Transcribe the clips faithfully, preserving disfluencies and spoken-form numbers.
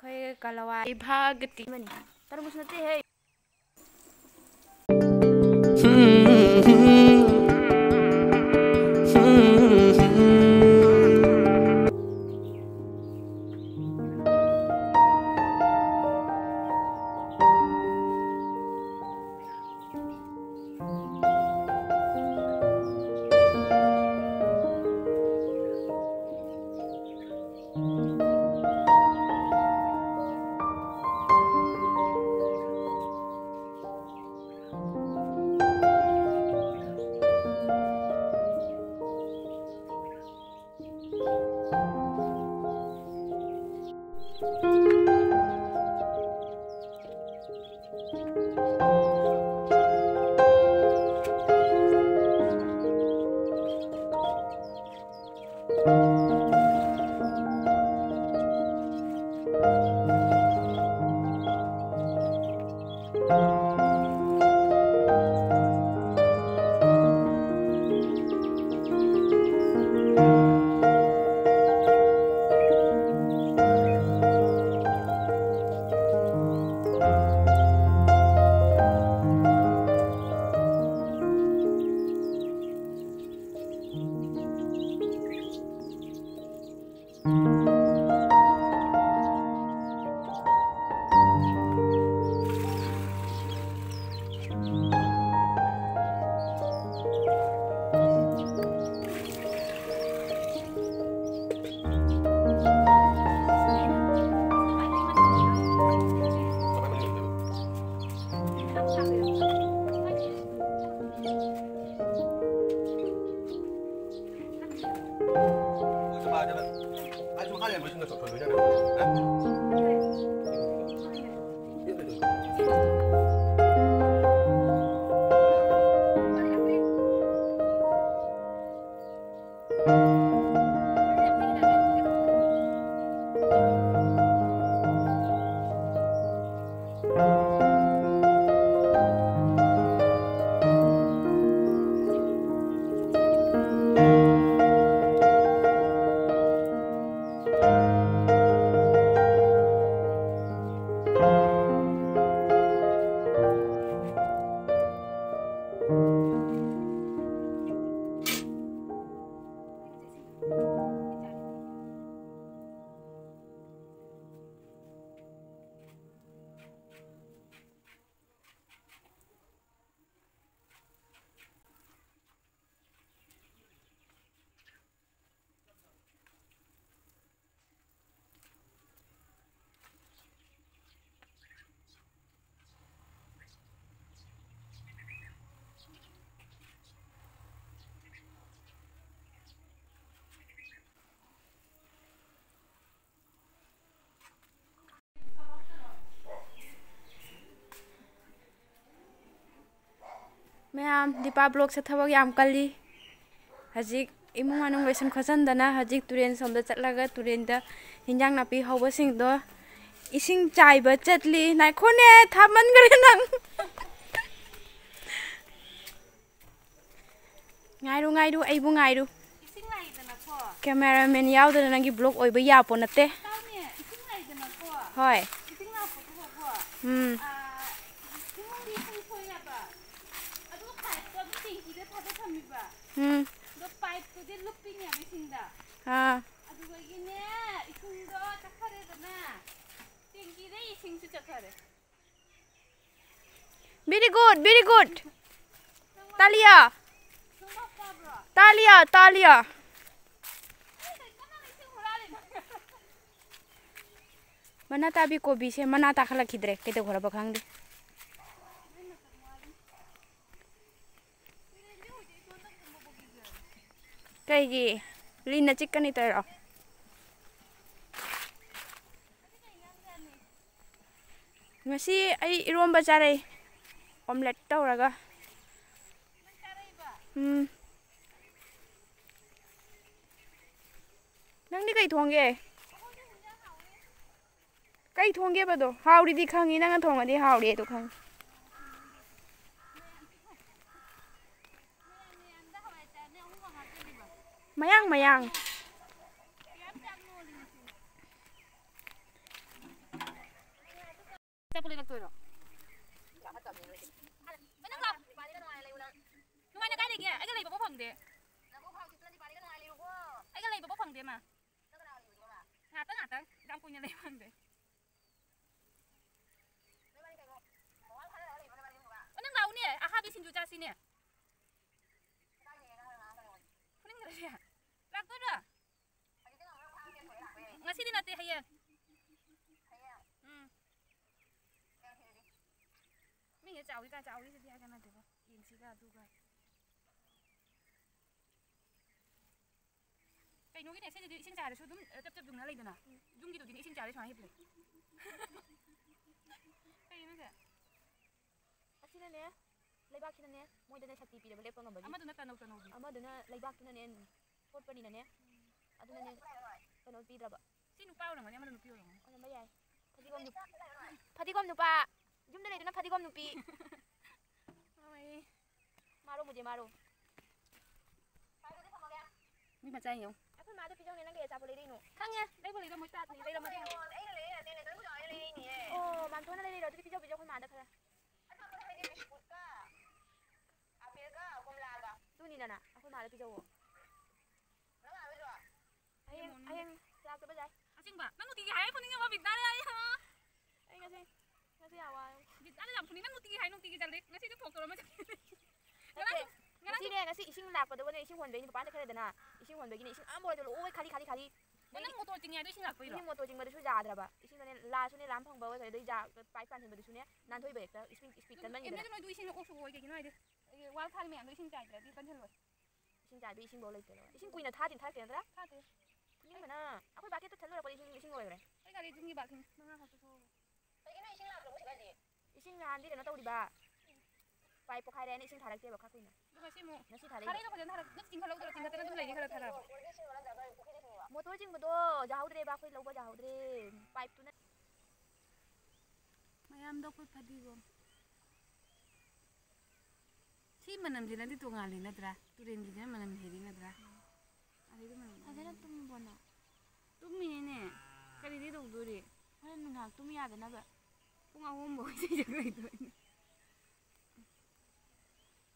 ꯑꯩꯈꯣꯏ ꯀꯂꯋꯥꯏ ꯏꯚꯥꯒꯇꯤ ꯑꯃꯅꯤ꯫ ꯇꯔꯕꯨꯖ ꯅꯠꯇꯦꯍꯦ꯫ ꯃꯌꯥꯝ, ꯗꯤꯄꯥ ꯕ꯭ꯂꯣꯛꯁꯦ ꯊꯕꯛ ꯌꯥꯝ ꯀꯜꯂꯤ꯫ ꯍꯧꯖꯤꯛ ꯏꯃꯨꯡ ꯃꯅꯨꯡ ꯂꯣꯏꯁꯟ ꯈꯣꯠꯆꯟꯗꯅ ꯍꯧꯖꯤꯛ ꯇꯨꯔꯦꯟ ꯁꯣꯝꯗ ꯆꯠꯂꯒ ꯇꯨꯔꯦꯟꯗ ꯍꯤꯟꯖꯥꯡ ꯅꯥꯄꯤ ꯍꯧꯕꯁꯤꯡꯗꯣ ꯏꯁꯤꯡ ꯆꯥꯏꯕ ꯆꯠꯂꯤ꯫ ꯉꯥꯏꯈꯣꯅꯦ, ꯊꯥꯃꯟꯈ꯭ꯔꯦ ꯅꯪ꯫ ꯉꯥꯏꯔꯨ, ꯉꯥꯏꯔꯨ, ꯑꯩꯕꯨ ꯉꯥꯏꯔꯨ꯫ ꯏꯁꯤꯡ ꯂꯥꯛꯏꯗꯅꯀꯣ꯫ ꯀꯦꯃꯦꯔꯥꯃꯦꯟ ꯌꯥꯎꯗꯅ ꯅꯪꯒꯤ ꯕ꯭ꯂꯣꯛ ꯑꯣꯏꯕ ꯌꯥꯄꯣ ꯅꯠꯇꯦ꯫ ꯇꯥꯎꯅꯦ, ꯏꯁꯤꯡ ꯂꯥꯛꯏꯗꯅꯀꯣ꯫ ꯍꯣꯏ꯫ ꯏꯁꯤꯡ ꯂꯥꯛꯄꯗꯨꯗꯀꯣ, ꯎꯝ꯫ ꯑꯥ, ꯏꯃꯨꯡꯗꯤ ꯏꯁꯤꯡ ꯊꯣꯛꯑꯦꯕ꯫ ꯑꯗꯨꯒ ꯄꯥꯏꯞꯇꯣ ꯑꯗꯨꯝ ꯇꯦꯡꯀꯤꯗ ꯊꯥꯗ ꯊꯝꯃꯤꯕ꯫ ꯎꯝ꯫ ꯑꯗꯣ ꯄꯥꯏꯞꯇꯨꯗꯤ ꯂꯨꯞꯄꯤꯅꯦꯕ ꯏꯁꯤꯡꯗ꯫ ꯑꯥ꯫ ꯑꯗꯨꯗꯒꯤꯅꯦ, ꯏꯁꯤꯡꯗꯣ ꯆꯠꯈꯔꯦꯗꯅ꯫ ꯇꯦꯡꯀꯤꯗꯩ ꯏꯁꯤꯡꯁꯨ ꯆꯠꯈꯔꯦ꯫ Very good, very good. ꯇꯥꯂꯤꯌꯥ꯫ ꯇꯥꯂꯤꯌꯥ, ꯇꯥꯂꯤꯌꯥ꯫ ꯃꯅꯥ ꯇꯥꯕꯤ ꯀꯣꯕꯤꯁꯦ ꯃꯅꯥ ꯇꯥꯈꯠꯂꯛꯈꯤꯗ꯭ꯔꯦ, ꯀꯩꯗꯧꯈ꯭ꯔꯕ ꯈꯪꯗꯦ꯫ ꯀꯩꯒꯤ? ꯂꯤꯟꯅ ꯆꯤꯛꯀꯅꯤ ꯇꯧꯔꯣ? ꯉꯁꯤ ꯑꯩ ꯏꯔꯣꯝꯕ ꯆꯥꯔꯛꯏ, ꯑꯣꯝꯂꯦꯠ ꯇꯧꯔꯒ꯫ ꯎꯝ꯫ ꯅꯪꯗꯤ ꯀꯩ ꯊꯣꯡꯒꯦ? ꯀꯩ ꯊꯣꯡꯒꯦꯕꯗꯣ? ꯍꯥꯎꯔꯤꯗꯤ ꯈꯪꯉꯤ, ꯅꯪꯅ ꯊꯣꯡꯉꯗꯤ ꯍꯥꯎꯔꯤ ꯑꯗꯨ ꯈꯪꯉꯤ꯫ ꯃꯌꯥꯡ, ꯃꯌꯥꯡ꯫ ꯑꯆꯥꯄꯣꯠ ꯂꯩꯔꯛꯇꯣꯏꯔꯣ? ꯅꯪ ꯂꯥꯛ-, ꯅꯨꯡꯉꯥꯏꯅ ꯀꯥꯏ ꯂꯩꯒꯦ? ꯑꯩꯒ ꯂꯩꯕꯐꯥꯎ ꯐꯪꯗꯦ꯫ ꯑꯩꯒ ꯂꯩꯕꯐꯥꯎ ꯐꯪꯗꯦ ꯃꯥ꯫ ꯉꯥꯛꯇꯪ ꯉꯥꯛꯇꯪ, ꯌꯥꯝ ꯀꯨꯏꯅ ꯂꯩ ꯐꯪꯗꯦ꯫ ꯑꯣ, ꯅꯪ ꯂꯥꯛꯎꯅꯦ, ꯑꯍꯥꯕꯤ ꯁꯤꯡꯖꯨ ꯆꯥꯁꯤꯅꯦ꯫ ꯐꯨꯅꯤꯡꯗ꯭ꯔꯗꯤ꯫ ꯂꯥꯛꯇꯣꯏꯔꯣ? ꯉꯁꯤꯗꯤ ꯅꯠꯇꯦ, ꯍꯌꯦꯡ꯫ ꯎꯝ꯫ ꯃꯤꯅ ꯆꯥꯎꯏ ꯀꯥꯏ, ꯆꯥꯎꯏꯁꯤꯗꯤ ꯍꯥꯏ ꯀꯥꯟꯅꯗꯦꯕ꯫ ꯌꯦꯟꯁꯤꯒ ꯑꯗꯨꯒ꯫ ꯀꯩꯅꯣꯒꯤꯅꯦ, ꯁꯤꯗꯗꯤ ꯏꯁꯤꯡ ꯆꯥꯏꯔꯁꯨ ꯑꯗꯨꯝ, ꯑ, ꯆꯞ ꯆꯞ ꯌꯨꯡꯅ ꯂꯩꯗꯅ꯫ ꯌꯨꯝꯒꯤꯗꯨꯗꯤꯅꯦ ꯏꯁꯤꯡ ꯆꯥꯏꯔꯦ ꯁꯨꯃꯥꯏꯅ ꯍꯤꯞ ꯂꯩ꯫ ꯀꯩꯅꯣ ꯁꯦ? ꯑꯁꯤꯅꯅꯦ, ꯂꯩꯕꯥꯛꯁꯤꯅꯅꯦ, ꯃꯣꯏꯗꯅꯦ ꯁꯛꯇꯤ ꯄꯤꯔꯕ ꯂꯦꯞꯄ ꯉꯝꯕꯒꯤ꯫ ꯑꯃꯗꯨꯅ ꯇꯅꯧ ꯇꯅꯧꯕꯤ꯫ ꯑꯃꯗꯨꯅ ꯂꯩꯕꯥꯛꯇꯨꯅꯅꯦ ꯊꯣꯠꯄꯅꯤꯅꯅꯦ, ꯑꯗꯨꯅꯅꯦ ꯀꯩꯅꯣ ꯄꯤꯗ꯭ꯔꯕ꯫ ꯁꯤ ꯅꯨꯄꯥ ꯑꯣꯏꯔꯝꯒꯅꯤ, ꯑꯃꯗ ꯅꯨꯄꯤ ꯑꯣꯏꯔꯝꯒꯅꯤ꯫ ꯑꯣꯏꯔꯝꯕ ꯌꯥꯏ꯫ ꯐꯗꯤꯒꯣꯝ ꯅꯨ-, ꯐꯗꯤꯒꯣꯝ ꯅꯨꯄꯥ꯫ ꯌꯨꯝꯗ ꯂꯩꯗꯨꯅ ꯐꯗꯤꯒꯣꯝ ꯅꯨꯄꯤ꯫ ꯃꯥꯔꯣ ꯃꯨꯖꯦ ꯃꯥꯔꯣ꯫ ꯃꯤ ꯃꯆꯥ ꯌꯦꯡꯉꯨ꯫ ꯑꯩꯈꯣꯏ ꯃꯥꯗ ꯄꯤꯖꯧꯅꯦ, ꯅꯪ ꯀꯩ ꯑꯆꯥꯄꯣꯠ ꯂꯩꯔꯛꯏꯅꯣ? ꯈꯪꯉꯦ, ꯂꯩꯕ ꯂꯩꯔꯝꯃꯣꯏ, ꯆꯥꯗ꯭ꯔꯤ, ꯂꯩꯔꯝꯃꯗꯤ꯫ ꯑꯩꯅ ꯂꯩꯔꯛꯏꯅꯦ, ꯅꯪ ꯆꯥꯎꯔꯦ ꯂꯩꯔꯛꯏꯅꯦ꯫ ꯑꯣ, ꯃꯥꯝꯇꯣꯟꯅ ꯂꯩꯔꯛꯏꯔꯣ? ꯑꯗꯨꯗꯤ ꯄꯤꯖꯧ, ꯄꯤꯖꯧ, ꯑꯩꯈꯣꯏ ꯃꯥꯗ ꯈꯔ꯫ ꯑꯆꯥꯄꯣꯠ ꯍꯥꯏꯗꯤ ꯕꯤꯁꯀꯨꯠꯀ ꯑꯄꯦꯜꯒ ꯀꯣꯝꯂꯥꯒ꯫ ꯑꯗꯨꯅꯤꯗꯅ, ꯑꯩꯈꯣꯏ ꯃꯥꯗ ꯄꯤꯖꯧꯋꯣ꯫ ꯅꯪ ꯂꯥꯛꯑꯔꯣꯏꯗ꯭ꯔꯣ? ꯍꯌꯦꯡ, ꯍꯌꯦꯡ ꯂꯥꯛꯇꯕ ꯌꯥꯏ꯫ ꯑꯁꯦꯡꯕ? ꯅꯪ ꯅꯨꯡꯇꯤꯒꯤ ꯍꯥꯏꯔꯛꯄꯅꯤꯅꯦ, ꯕꯤꯠ ꯇꯥꯔꯦ ꯑꯩ, ꯍꯥ? ꯑꯩ ꯉꯁꯤ, ꯉꯁꯤ ꯌꯥꯝ ꯋꯥꯔꯦ꯫ ꯕꯤꯠ ꯇꯥꯔꯦ ꯌꯥꯝ ꯐꯨꯅꯤꯡ, ꯅꯪ ꯅꯨꯡꯇꯤꯒꯤ ꯍꯥꯏ, ꯅꯨꯡꯇꯤꯒꯤ ꯆꯠꯂꯦ꯫ ꯉꯁꯤꯗꯤ ꯊꯣꯛꯇꯧꯔ ꯃꯁꯤ꯫ ꯅꯠꯇꯦ, ꯉꯔꯥꯡꯁꯨ, ꯉꯔꯥꯡꯁꯨ ꯉꯁꯤꯅꯦ, ꯉꯁꯤ ꯏꯁꯤꯡ ꯂꯥꯛꯄꯗꯨꯒꯅꯦ, ꯏꯁꯤꯡ ꯍꯣꯟꯕꯩꯅꯦ, ꯃꯄꯥꯟ ꯆꯠꯈ꯭ꯔꯦꯗꯅ, ꯏꯁꯤꯡ ꯍꯣꯟꯕꯒꯤꯅꯦ, ꯏꯁꯤꯡ ꯑꯥ ꯃꯣꯏꯗ ꯂꯣꯏ ꯈꯥꯂꯤ, ꯈꯥꯂꯤ, ꯈꯥꯂꯤ꯫ ꯑꯣ, ꯅꯪ ꯃꯣꯇꯣꯔ ꯆꯤꯡꯉꯦ ꯍꯥꯏꯗꯣ ꯏꯁꯤꯡ ꯂꯥꯛꯄꯩꯔꯣ? ꯏꯁꯤꯡ ꯃꯣꯇꯣꯔ ꯆꯤꯡꯕꯗꯨꯁꯨ ꯌꯥꯗ꯭ꯔꯕ, ꯏꯁꯤꯡꯗꯣꯅꯦ ꯂꯥꯁꯁꯨꯅꯦ ꯂꯥꯝ ꯐꯪꯕ ꯑꯣꯏꯈ꯭ꯔꯦ, ꯑꯗꯩ ꯖꯥ-, ꯄꯥꯏꯞ ꯄꯥꯟꯁꯤꯟꯕꯗꯨꯁꯨꯅꯦ ꯅꯥꯟꯊꯣꯛꯏꯕ ꯍꯦꯛꯇ, ꯏꯁꯤꯡ ꯏꯁꯄꯤꯠ ꯀꯟꯃꯟꯈꯤꯗꯅ꯫ ꯑꯦꯝꯅꯦꯁꯨ ꯅꯣꯏꯗꯨ ꯏꯁꯤꯡ ꯑꯣꯛꯁꯨ ꯑꯣꯏ, ꯀꯩꯒꯤꯅꯣ ꯍꯥꯏꯗꯤ, ꯑꯦ, ꯋꯥꯜ ꯊꯥꯔꯤ ꯃꯌꯥꯝꯗꯣ ꯏꯁꯤꯡ ꯆꯥꯏꯗ꯭ꯔꯗꯤ ꯀꯟꯁꯤꯜꯂꯣꯏ꯫ ꯏꯁꯤꯡ ꯆꯥꯏꯕ ꯏꯁꯤꯡꯐꯧ ꯂꯩꯇꯦ꯫ ꯏꯁꯤꯡ ꯀꯨꯏꯅ ꯊꯥꯗꯤ ꯊꯥꯔꯛꯇꯦ ꯅꯠꯇ꯭ꯔꯥ? ꯊꯥꯗꯦ꯫ ꯐꯨꯅꯤꯡꯕꯅ꯫ ꯑꯩꯈꯣꯏ ꯕꯥꯀꯦꯠꯇ ꯊꯜꯂꯨꯔꯛꯄꯗ ꯏꯁꯤꯡ, ꯏꯁꯤꯡ ꯂꯣꯏꯈ꯭ꯔꯦ꯫ ꯑꯩ ꯒꯥꯔꯤ ꯊꯨꯝꯒꯤ ꯕꯥꯜꯇꯤꯟ ꯃꯉꯥ ꯈꯛꯇ ꯊꯣꯛꯑꯒ꯫ ꯀꯩꯒꯤꯅꯣ ꯏꯁꯤꯡ ꯂꯥꯛꯇ꯭ꯔꯕꯣ ꯁꯤꯗꯗꯤ? ꯏꯁꯤꯡ ꯅꯍꯥꯟꯗꯤ ꯀꯩꯅꯣ ꯇꯧꯔꯤꯕ꯫ ꯄꯥꯏꯞ ꯄꯣꯈꯥꯏꯔꯦꯅ ꯏꯁꯤꯡ ꯊꯥꯔꯛꯇꯦꯕ ꯈꯥ ꯀꯨꯏꯅ꯫ ꯑꯗꯣ ꯉꯁꯤ ꯑꯃꯨꯛ ꯉꯁꯤ ꯊꯥꯔꯛꯏꯕ꯫ ꯊꯥꯔꯛꯏꯗꯣ ꯐꯖꯅ ꯊꯥꯔꯛ-, ꯅꯪ ꯆꯤꯡꯈꯠꯍꯧꯗ꯭ꯔꯣ? ꯆꯤꯡꯈꯠꯇꯅ ꯑꯗꯨꯝ ꯂꯩꯅꯤ ꯈꯔ ꯊꯥꯔꯛꯑꯕ꯫ ꯃꯣꯇꯣꯔ ꯆꯤꯡꯕꯗꯣ ꯌꯥꯍꯧꯗ꯭ꯔꯦꯕ, ꯑꯩꯈꯣꯏ ꯂꯧꯕ ꯌꯥꯍꯧꯗ꯭ꯔꯦ꯫ ꯄꯥꯏꯞꯇꯨꯅ꯫ ꯃꯌꯥꯝꯗꯣ ꯑꯩꯈꯣꯏ ꯐꯗꯤꯒꯣꯝ꯫ ꯁꯤ ꯃꯅꯝꯁꯤꯅꯗꯤ ꯇꯣꯉꯥꯜꯂꯤ ꯅꯠꯇ꯭ꯔꯥ? ꯇꯨꯔꯦꯟꯒꯤꯁꯤꯅ ꯃꯅꯝ ꯍꯦꯜꯂꯤ ꯅꯠꯇ꯭ꯔꯥ? ꯑꯗꯩꯗꯤ ꯃꯅꯝ ꯐꯖꯅ ꯇꯨꯝꯃꯤꯕꯣ ꯅꯪ? ꯇꯨꯝꯃꯤꯅꯤꯅꯦ꯫ ꯀꯔꯤꯗꯤ ꯇꯧꯗꯣꯔꯤ? ꯍꯣꯔꯦꯟ ꯅꯨꯡꯗꯥꯡ ꯇꯨꯝ ꯌꯥꯗꯅꯕ꯫ ꯄꯨꯡ ꯑꯍꯨꯝ ꯐꯥꯎ ꯏꯁꯩ ꯁꯛ ꯂꯩꯗꯣꯏꯅꯦ꯫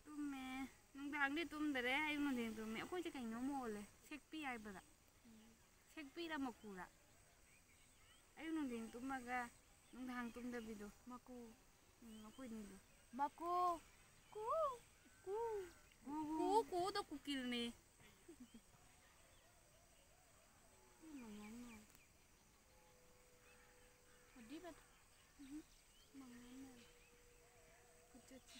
ꯇꯨꯝꯃꯦ꯫ ꯅꯨꯡꯗꯥꯡꯗꯤ ꯇꯨꯝꯗꯔꯦ, ꯑꯌꯨꯛ ꯅꯨꯡꯊꯤꯜ ꯇꯨꯝꯃꯦ꯫ ꯑꯩꯈꯣꯏꯁꯦ ꯀꯩꯅꯣꯝ ꯑꯣꯜꯂꯦ꯫ ꯁꯦꯛꯄꯤ ꯍꯥꯏꯕꯗ꯫ ꯁꯦꯛꯄꯤꯔ ꯃꯀꯨꯔ? ꯑꯌꯨꯛ ꯅꯨꯡꯊꯤꯜ ꯇꯨꯝꯃꯒ ꯅꯨꯡꯗꯥꯡ ꯇꯨꯝꯗꯕꯤꯗꯣ꯫ ꯃꯀꯨ꯫ ꯎꯝ, ꯑꯩꯈꯣꯏꯅꯤꯗꯣ꯫ ꯃꯀꯨ꯫ ꯀꯨ꯫ ꯀꯨ꯫ ꯀꯨ, ꯀꯨꯗꯣ ꯀꯨꯀꯤꯜꯅꯦ꯫ ꯃꯉꯥꯜ ꯃꯥꯜꯂꯦ꯫ ꯑꯗꯨꯏ ꯃꯊꯛ-, ꯎꯝ, ꯃꯉꯥꯜ ꯃꯥꯜꯂꯦ꯫ ꯀꯨꯆꯨꯁꯦ꯫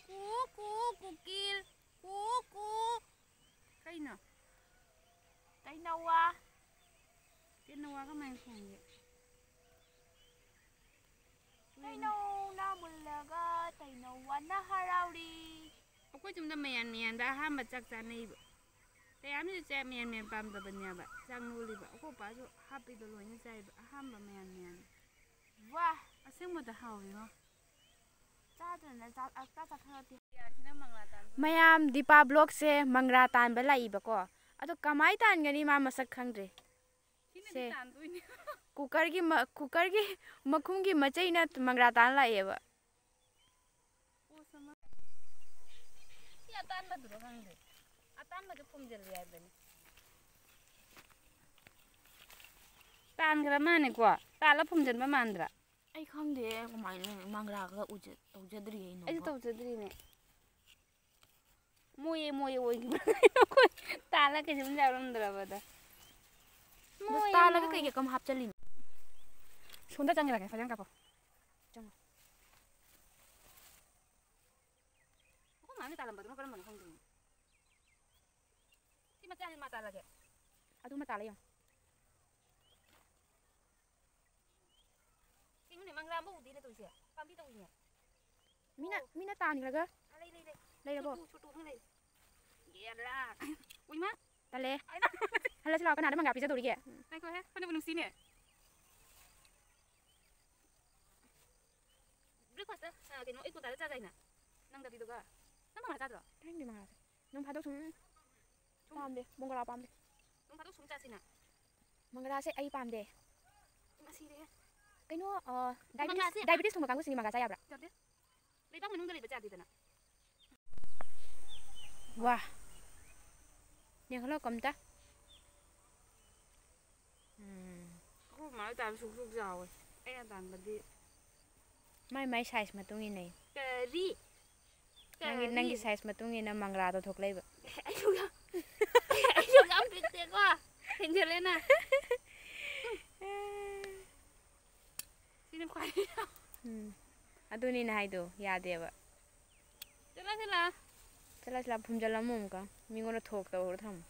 ꯀꯨ, ꯀꯨ, ꯀꯨꯀꯤꯜ꯫ ꯀꯨ, ꯀꯨ꯫ ꯀꯩꯅꯣ? ꯇꯩꯅꯋꯥ꯫ ꯇꯩꯅꯋꯥ ꯀꯃꯥꯏꯅ ꯈꯣꯡꯒꯦ? ꯇꯩꯅꯧꯅ ꯃꯨꯜꯂꯒ ꯇꯩꯅꯧ ꯋꯥꯅ ꯍꯔꯥꯎꯔꯤ꯫ ꯑꯩꯈꯣꯏ ꯌꯨꯝꯗ ꯃꯌꯥꯟ ꯃꯌꯥꯟꯗ ꯑꯍꯥꯟꯕ ꯆꯥꯛ ꯆꯥꯅꯩꯕ꯫ ꯇꯌꯥꯝꯁꯤꯁꯨ ꯆꯥꯛ ꯃꯌꯥꯟ ꯃꯌꯥꯟ ꯄꯥꯝꯗꯕꯅꯦꯕ꯫ ꯆꯥꯛ ꯅꯣꯜꯂꯤꯕ꯫ ꯑꯩꯈꯣꯏ ꯄꯥꯁꯨ ꯍꯥꯞꯄꯤꯗꯣ ꯂꯣꯏꯅ ꯆꯥꯏꯕ꯫ ꯑꯍꯥꯟꯕ ꯃꯌꯥꯟ ꯃꯌꯥꯟ꯫ ꯋꯥ! ꯑꯁꯦꯡꯕꯗ ꯍꯥꯎꯋꯤꯉꯣ꯫ ꯆꯥꯗ꯭ꯔꯅ ꯆꯥꯛ ꯑ- ꯆꯥꯛ ꯆꯥꯊꯣꯔꯛꯇꯦ꯫ ꯌꯥꯁꯤꯅ ꯃꯪꯂꯥ ꯇꯥꯟꯕ꯫ ꯃꯌꯥꯝ ꯗꯤꯄꯥ ꯕ꯭ꯂꯣꯛꯁꯦ ꯃꯪꯒ꯭ꯔꯥ ꯇꯥꯟꯕ ꯂꯥꯛꯏꯕꯀꯣ꯫ ꯑꯗꯣ ꯀꯃꯥꯏ ꯇꯥꯟꯒꯅꯤ ꯃꯥ ꯃꯁꯛ ꯈꯪꯗ꯭ꯔꯦ꯫ ꯁꯤꯅꯗꯤ ꯁꯦ꯫ ꯇꯥꯟꯗꯣꯏꯅꯦ꯫ ꯀꯨꯀꯔꯒꯤ ꯃ- ꯀꯨꯀꯔꯒꯤ ꯃꯈꯨꯝꯒꯤ ꯃꯆꯩꯅ ꯃꯪꯒ꯭ꯔꯥ ꯇꯥꯟ ꯂꯥꯛꯑꯦꯕ꯫ ꯄꯣꯁ ꯑꯃ꯫ ꯁꯤ ꯑꯇꯥꯟꯕꯗꯨꯔꯣ ꯈꯪꯗꯦ꯫ ꯑꯇꯥꯟꯕꯗꯨ ꯐꯨꯝꯖꯤꯜꯂꯤ ꯍꯥꯏꯕꯅꯤ꯫ ꯇꯥꯟꯈ꯭ꯔ ꯃꯥꯅꯦꯀꯣ꯫ ꯇꯥꯜꯂ ꯐꯨꯝꯖꯤꯟꯕ ꯃꯥꯟꯗ꯭ꯔꯥ? ꯑꯩ ꯈꯪꯗꯦ ꯀꯃꯥꯏꯅ ꯃꯪꯒ꯭ꯔꯥꯒ ꯎꯖ- ꯇꯧꯖꯗ꯭ꯔꯤ ꯑꯩꯅꯣ꯫ ꯑꯩꯁꯨ ꯇꯧꯖꯗ꯭ꯔꯤꯅꯦ꯫ ꯃꯣꯏꯌꯦ ꯃꯣꯏꯌꯦ ꯑꯣꯏꯈꯤꯕ꯫ ꯑꯩꯈꯣꯏ ꯇꯥꯜꯂ ꯀꯩꯁꯨꯝ ꯌꯥꯎꯔꯝꯗ꯭ꯔꯕꯗ꯫ ꯑꯗꯣ ꯃꯣꯏꯌꯦ ꯇꯥꯜꯂꯒ ꯃꯣꯏꯌꯦ꯫ ꯀꯩꯒꯤ ꯀꯝ ꯍꯥꯞꯆꯜꯂꯤꯅꯣ? ꯁꯣꯝꯗ ꯆꯪꯉꯦ ꯂꯥꯛꯀꯦ ꯐꯖꯅ ꯀꯥꯞꯄꯣ꯫ ꯆꯪꯉꯣ꯫ ꯑꯩꯈꯣꯏ ꯃꯥꯅ ꯇꯥꯜꯂꯝꯕꯗꯨꯅ ꯀꯔꯝꯕꯅꯣ ꯈꯪꯗꯦ꯫ ꯁꯤ ꯃꯆꯥꯁꯤ ꯃꯥ ꯇꯥꯜꯂꯒꯦ꯫ ꯑꯗꯨꯃ ꯇꯥꯜꯂ ꯌꯦꯡꯉꯣ꯫ ꯀꯩꯅꯣꯅꯦ, ꯃꯪꯒ꯭ꯔꯥ ꯑꯃ ꯎꯗꯦꯅꯦ ꯇꯧꯔꯤꯁꯦ꯫ ꯄꯥꯝꯕꯤ ꯇꯧꯏꯅꯦ꯫ ꯃꯤꯅ ꯑꯣ꯫ ꯃꯤꯅ ꯇꯥꯟꯈ꯭ꯔꯒ ꯑꯥ, ꯂꯩ, ꯂꯩ, ꯂꯩ꯫ ꯂꯩꯔꯕꯣ? ꯁꯨꯇꯨ, ꯁꯨꯇꯨ ꯑꯃ ꯂꯩ꯫ ꯌꯦꯂꯥ꯫ ꯎꯏꯃꯥ꯫ ꯇꯜꯂꯦ꯫ ꯑꯩꯅ ꯍꯜꯂꯁꯤ ꯂꯥꯛꯑꯣ, ꯀꯅꯥꯗ ꯃꯪꯒ꯭ꯔꯥ ꯄꯤꯖꯗꯧꯔꯤꯒꯦ? ꯉꯥꯏꯈꯣꯍꯦ, ꯐꯅꯕꯨ ꯅꯨꯡꯁꯤꯅꯦ꯫ Breakfast, ꯑ, ꯀꯩꯅꯣ, ꯑꯩꯠ quarter ꯗ ꯆꯥꯗꯥꯏꯅꯦ? ꯅꯪꯗꯕꯤꯗꯨꯒ꯫ ꯅꯪ ꯃꯪꯒ꯭ꯔꯥ ꯆꯥꯗ꯭ꯔꯣ? ꯆꯥꯅꯤꯡꯗꯦ ꯃꯪꯒ꯭ꯔꯥꯁꯦ꯫ ꯅꯣꯡ ꯐꯥꯗꯣꯛ ꯁꯨꯝ ꯁꯨꯝ꯫ ꯄꯥꯝꯗꯦ, ꯕꯣꯡꯒꯣꯂꯥ ꯄꯥꯝꯗꯦ꯫ ꯅꯣꯡ ꯐꯥꯗꯣꯛ ꯁꯨꯝ ꯆꯥꯁꯤꯅ꯫ ꯃꯪꯒ꯭ꯔꯥꯁꯦ ꯑꯩ ꯄꯥꯝꯗꯦ꯫ ꯏꯃꯥ, ꯁꯤꯔꯦꯍꯦ꯫ ꯀꯩꯅꯣ, ꯑ, diabetes, ꯃꯪꯒ꯭ꯔꯥꯁꯦ diabetes ꯊꯨꯡꯕ ꯀꯥꯡꯕꯨꯁꯤꯡꯗꯤ ꯃꯪꯒ꯭ꯔꯥ ꯆꯥ ꯌꯥꯕ꯭ꯔꯥ? ꯌꯥꯗꯦ꯫ ꯂꯩꯕꯥꯛ ꯃꯅꯨꯡꯗ ꯂꯩꯕ ꯆꯥꯗꯦꯗꯅ꯫ ꯋꯥ꯫ ꯌꯦꯡꯍꯜꯂꯣ ꯀꯝꯇ꯫ ꯎꯝ꯫ ꯑꯩꯈꯣꯏ ꯃꯥ ꯍꯣꯏ ꯇꯥꯕ ꯁꯨꯛ ꯁꯨꯛ ꯆꯥꯎꯋꯦ꯫ ꯑꯩꯅ ꯇꯥꯟꯕꯗꯤ ꯃꯥꯏ ꯃꯥꯏ size ꯃꯇꯨꯡ ꯏꯟꯅꯩ꯫ ꯀꯔꯤ? ꯅꯪꯒꯤ, ꯀꯔꯤ? ꯅꯪꯒꯤ size ꯃꯇꯨꯡ ꯏꯟꯅ ꯃꯪꯒ꯭ꯔꯥꯗꯣ ꯊꯣꯛꯂꯛꯏꯕ꯫ ꯑꯩꯁꯨ ꯌꯥꯝ, ꯑꯩꯁꯨ ꯌꯥꯝ ꯄꯤꯛꯇꯦꯀꯣ꯫ ꯍꯦꯟꯖꯤꯜꯂꯦꯅ꯫ ꯁꯤꯅ ꯈ꯭ꯋꯥꯏ ꯎꯝ꯫ ꯑꯗꯨꯅꯤꯅ ꯍꯥꯏꯗꯣ ꯌꯥꯗꯦꯕ꯫ ꯆꯠꯂꯁꯤ ꯂꯥ꯫ ꯆꯠꯂꯁꯤ ꯂꯥ, ꯐꯨꯝꯖꯜꯂꯝꯃꯣ ꯑꯃꯨꯛꯀ꯫ ꯃꯤꯉꯣꯟꯗ ꯊꯣꯛ ꯇꯧꯔ ꯊꯝꯃꯣ꯫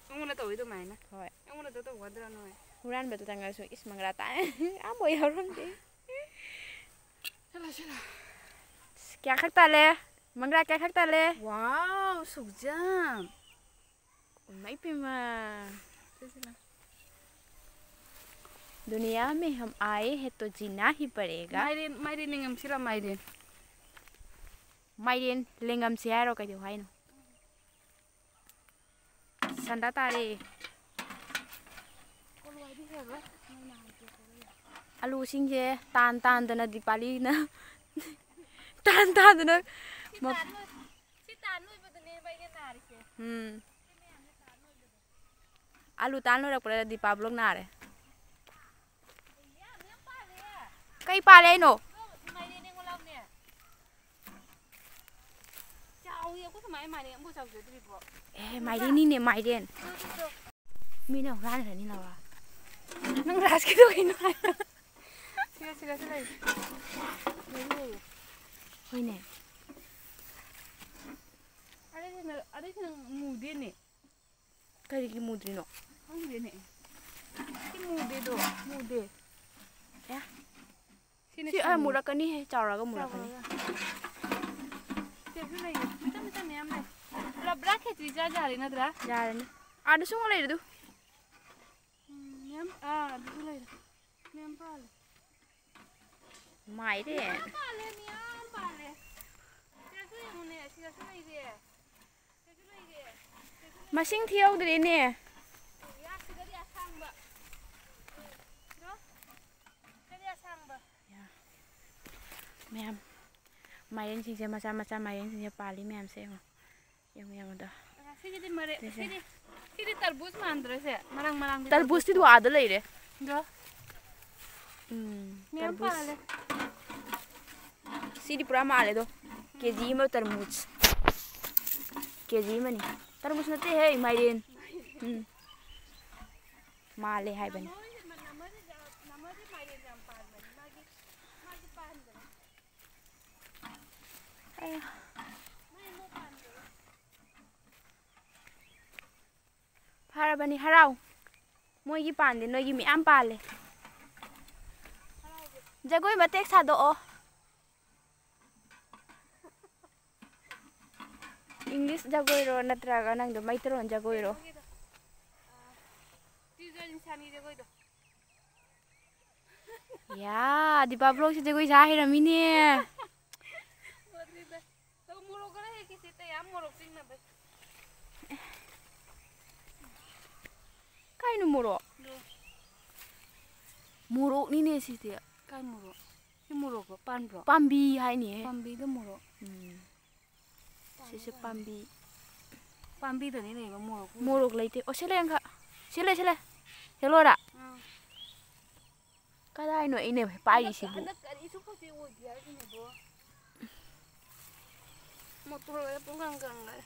ꯑꯩꯉꯣꯟꯗ ꯇꯧꯋꯤ ꯑꯗꯨꯃꯥꯏꯅ꯫ ꯍꯣꯏ꯫ ꯑꯩꯉꯣꯟꯗ ꯇꯧꯒꯗ꯭ꯔꯥ ꯅꯣꯏ? ꯍꯨꯔꯥꯟꯕꯗꯨ ꯇꯪꯉꯁꯨ, ꯏꯁ, ꯃꯪꯒ꯭ꯔꯥ ꯇꯥꯏ꯫ ꯑꯝꯕꯧ ꯌꯥꯎꯔꯝꯗꯦ꯫ ꯁꯤꯂꯥ, ꯁꯤꯂꯥ꯫ ꯑꯁ, ꯀꯌꯥꯈꯛ ꯇꯥꯜꯂꯦ? ꯃꯪꯒ꯭ꯔꯥ ꯀꯌꯥꯈꯛ ꯇꯥꯜꯂꯦ? ꯋꯥꯎ, ꯁꯨꯛꯖꯥꯝ꯫ ꯏꯃꯥꯏ ꯄꯦꯝꯃ꯫ ꯁꯤ, ꯁꯤꯂꯥ꯫ दुनिया में हम आए हैं तो जीना ही पड़ेगा। ꯃꯥꯏꯔꯦꯟ, ꯃꯥꯏꯔꯦꯟ ꯂꯦꯡꯉꯝꯁꯤꯔꯣ, ꯃꯥꯏꯔꯦꯟ? ꯃꯥꯏꯔꯦꯟ ꯂꯦꯡꯉꯝꯁꯤ ꯍꯥꯏꯔꯣ, ꯀꯩꯗꯧ ꯍꯥꯏꯅꯣ? ꯁꯟꯗꯥ ꯇꯥꯔꯦ꯫ ꯑꯂꯨꯁꯤꯡꯁꯦ ꯇꯥꯟ ꯇꯥꯟꯗꯅ ꯗꯤꯄꯥꯂꯤꯅ ꯇꯥꯟ ꯇꯥꯟꯗꯅ ꯁꯤ ꯃ- ꯇꯥꯟ ꯂꯣꯏ-, ꯁꯤ ꯇꯥꯟ ꯂꯣꯏꯕꯗꯅꯦꯕ ꯑꯩꯅ ꯅꯥꯔꯤꯁꯦ꯫ ꯎꯝ꯫ ꯑꯂꯨ ꯇꯥꯟ ꯂꯣꯏꯔꯛꯄꯗ ꯗꯤꯄꯥ ꯕ꯭ꯂꯣꯛ ꯅꯥꯔꯦ꯫ ꯀꯩ ꯄꯥꯜꯂꯦ ꯍꯥꯏꯅꯣ? ꯆꯥꯎꯏ, ꯑꯩꯈꯣꯏ ꯀꯃꯥꯏꯅ ꯃꯥꯏꯔꯦꯟ ꯑꯃꯨꯛ ꯆꯥꯎꯖꯗ꯭ꯔꯤꯕꯣ? ꯑꯦ, ꯃꯥꯏꯔꯦꯟꯅꯤꯅꯦ, ꯃꯥꯏꯔꯦꯟ꯫ ꯃꯤꯅ ꯍꯨꯔꯥꯟꯈ꯭ꯔꯅꯤ, ꯂꯧꯔ꯫ ꯅꯪ ꯔꯥꯖꯀꯤꯗꯣ ꯀꯩꯅꯣ ꯍꯥꯏ? ꯁꯤꯒ, ꯁꯤꯒ, ꯁꯤ ꯂꯩ꯫ ꯂꯩ, ꯂꯩ꯫ ꯍꯣꯏꯅꯦ꯫ ꯑꯗꯩꯁꯤꯅ, ꯑꯗꯩꯁꯤꯅ ꯃꯨꯗꯦꯅꯦ꯫ ꯀꯔꯤꯒꯤ ꯃꯨꯗ꯭ꯔꯤꯅꯣ? ꯈꯪꯗꯦꯅꯦ꯫ ꯁꯤ ꯃꯨꯗꯦꯗꯣ, ꯃꯨꯗꯦ꯫ ꯑꯦ? ꯁꯤꯅ ꯁꯤ, ꯑ, ꯁꯤꯅꯤ꯫ ꯃꯨꯔꯛꯀꯅꯤꯍꯦ, ꯆꯥꯎꯔꯒ ꯃꯨꯔꯛꯀꯅꯤ꯫ ꯆꯥꯎꯔꯒ꯫ ꯁꯤꯗꯁꯨ ꯂꯩꯌꯦ꯫ ꯃꯆꯥ ꯃꯆꯥ ꯃꯌꯥꯝ ꯂꯩ꯫ ꯂꯕ꯭ꯔꯥ ꯈꯦꯇ꯭ꯔꯤ ꯆꯥ ꯌꯥꯔꯦ ꯅꯠꯇ꯭ꯔꯥ? ꯌꯥꯔꯅꯤ꯫ ꯑꯥꯗꯁꯨ ꯑꯃ ꯂꯩꯔꯦ ꯑꯗꯨ꯫ ꯎꯝ, ꯃꯌꯥꯝ, ꯑꯥ, ꯑꯗꯨꯁꯨ ꯂꯩꯔꯦ꯫ ꯃꯌꯥꯝ ꯄꯥꯜꯂꯦ꯫ ꯃꯥꯏꯔꯦ꯫ ꯃꯌꯥꯝ ꯄꯥꯜꯂꯦ, ꯃꯌꯥꯝ ꯄꯥꯜꯂꯦ꯫ ꯁꯤꯗꯁꯨ ꯌꯦꯡꯉꯨꯅꯦ, ꯁꯤꯗꯁꯨ ꯂꯩꯔꯦ꯫ ꯁꯤꯗꯁꯨ ꯂꯩꯔꯦ꯫ ꯁꯤꯗꯁꯨ ꯂꯩꯔꯦ꯫ ꯃꯁꯤꯡ ꯊꯤꯍꯧꯗ꯭ꯔꯦꯅꯦ꯫ ꯌꯥ, ꯁꯤꯗꯗꯤ ꯑꯁꯥꯡꯕ꯫ ꯗꯣ? ꯁꯤꯗꯗꯤ ꯑꯁꯥꯡꯕ꯫ ꯌꯥ꯫ ꯃꯌꯥꯝ ꯃꯥꯏꯔꯦꯟꯁꯤꯡꯁꯦ, ꯃꯆꯥ ꯃꯆꯥ ꯃꯥꯏꯔꯦꯟꯁꯤꯡꯁꯦ ꯄꯥꯜꯂꯤ ꯃꯌꯥꯝꯁꯦ ꯌꯦꯡꯉꯣ꯫ ꯌꯦꯡꯉꯨ, ꯌꯦꯡꯉꯨꯗꯣ꯫ ꯁꯤꯒꯤꯗꯤ ꯃꯔꯦ-, ꯁꯤꯁꯦ꯫ ꯁꯤꯗꯤ, ꯁꯤꯗꯤ ꯇꯔꯕꯨꯖ ꯃꯥꯟꯗ꯭ꯔꯣ ꯁꯦ? ꯃꯔꯥꯡ ꯃꯔꯥꯡꯗꯤ ꯇꯔꯕꯨꯖꯇꯤ ꯇꯔꯕꯨꯖ ꯑꯗꯣ ꯑꯥꯗ ꯂꯩꯔꯦ꯫ ꯗꯣ? ꯎꯝ, ꯃꯌꯥꯝ ꯇꯔꯕꯨꯖ꯫ ꯄꯥꯜꯂꯦ꯫ ꯁꯤꯗꯤ ꯄꯨꯔꯥ ꯃꯥꯜꯂꯦ ꯑꯗꯣ꯫ ꯀꯦ ꯖꯤ ꯑꯃ ꯇꯔꯕꯨꯖ꯫ ꯀꯦ ꯖꯤ ꯑꯃꯅꯤ꯫ ꯇꯔꯕꯨꯖ ꯅꯠꯇꯦꯍꯦ, ꯃꯥꯏꯔꯦꯟ꯫ ꯎꯝ꯫ ꯃꯥꯜꯂꯦ ꯍꯥꯏꯕꯅꯤ꯫ ꯅꯃꯣꯏ-, ꯅꯃꯣꯏꯗꯤ ꯌꯥꯝ, ꯅꯃꯣꯏꯗꯤ ꯃꯥꯏꯔꯦꯟ ꯌꯥꯝ ꯄꯥꯟꯕꯅꯤ꯫ ꯃꯥꯒꯤ, ꯃꯥꯒꯤ ꯄꯥꯟꯕꯅꯤ꯫ ꯑꯌꯥ꯫ ꯐꯔꯕꯅꯤ, ꯍꯔꯥꯎ꯫ ꯃꯣꯏꯒꯤ ꯄꯥꯟꯗꯦ, ꯅꯣꯏꯒꯤ ꯃꯌꯥꯝ ꯄꯥꯜꯂꯦ꯫ ꯖꯒꯣꯏ ꯃꯇꯦꯛ ꯁꯥꯗꯣꯛꯑꯣ꯫ English ꯖꯒꯣꯏꯔꯣ ꯅꯠꯇ꯭ꯔꯒ ꯅꯪꯗꯣ ꯃꯩꯇꯩꯂꯣꯟ ꯖꯒꯣꯏꯔꯣ? ꯀꯩꯅꯣꯒꯤꯗꯣ, ꯑꯥ, ꯇ꯭ꯔꯤꯖꯣꯏ ꯏꯟꯁꯥꯟꯒꯤ ꯖꯒꯣꯏꯗꯣ꯫ ꯌꯥ, ꯗꯤꯄꯥ vlogꯁꯦ ꯖꯒꯣꯏ ꯁꯥ ꯍꯩꯔꯝꯃꯤꯅꯦ꯫ ꯃꯗꯨꯗ ꯇꯧ, ꯃꯣꯔꯣꯛ ꯈꯔ ꯍꯦꯛꯀꯦꯁꯦ, ꯇꯌꯥꯝ ꯃꯣꯔꯣꯛ ꯆꯤꯡꯅꯕꯩ꯫ ꯀꯥꯏꯅꯣ ꯃꯣꯔꯣꯛ? ꯂꯣ꯫ ꯃꯣꯔꯣꯛꯅꯤꯅꯦ ꯁꯤꯗꯤ꯫ ꯀꯥꯏ ꯃꯣꯔꯣꯛ? ꯁꯤ ꯃꯣꯔꯣꯛꯂꯣ? ꯄꯥꯟꯕ꯭ꯔꯣ? ꯄꯥꯝꯕꯤ ꯍꯥꯏꯅꯦ꯫ ꯄꯥꯝꯕꯤꯗ ꯃꯣꯔꯣꯛ꯫ ꯎꯝ꯫ ꯁꯤꯁꯦ ꯄꯥꯝꯕꯤ꯫ ꯄꯥꯝꯕꯤꯗꯅꯤ ꯂꯩꯕ ꯃꯣꯔꯣꯛ꯫ ꯃꯣꯔꯣꯛ ꯂꯩꯇꯦ꯫ ꯑꯣ, ꯁꯤ ꯂꯩ ꯑꯪꯀ-, ꯁꯤ ꯂꯩ, ꯁꯤ ꯂꯩ꯫ ꯍꯦꯜꯂꯣꯔꯥ? ꯑꯥ꯫ ꯀꯗꯥꯏꯅꯣ ꯑꯩꯅ ꯄꯥꯏꯔꯤꯁꯤꯕꯨ? ꯍꯟꯗꯛ, ꯍꯟꯗꯛ ꯀꯔꯤꯁꯨ ꯐꯠꯇꯦ ꯑꯣꯏꯗꯦ ꯍꯥꯏꯁꯤꯅꯦꯕꯣ꯫ ꯃꯣꯇꯣꯔ ꯑꯣꯏꯔ ꯄꯨꯡꯀꯪ ꯀꯪꯈꯔꯦ꯫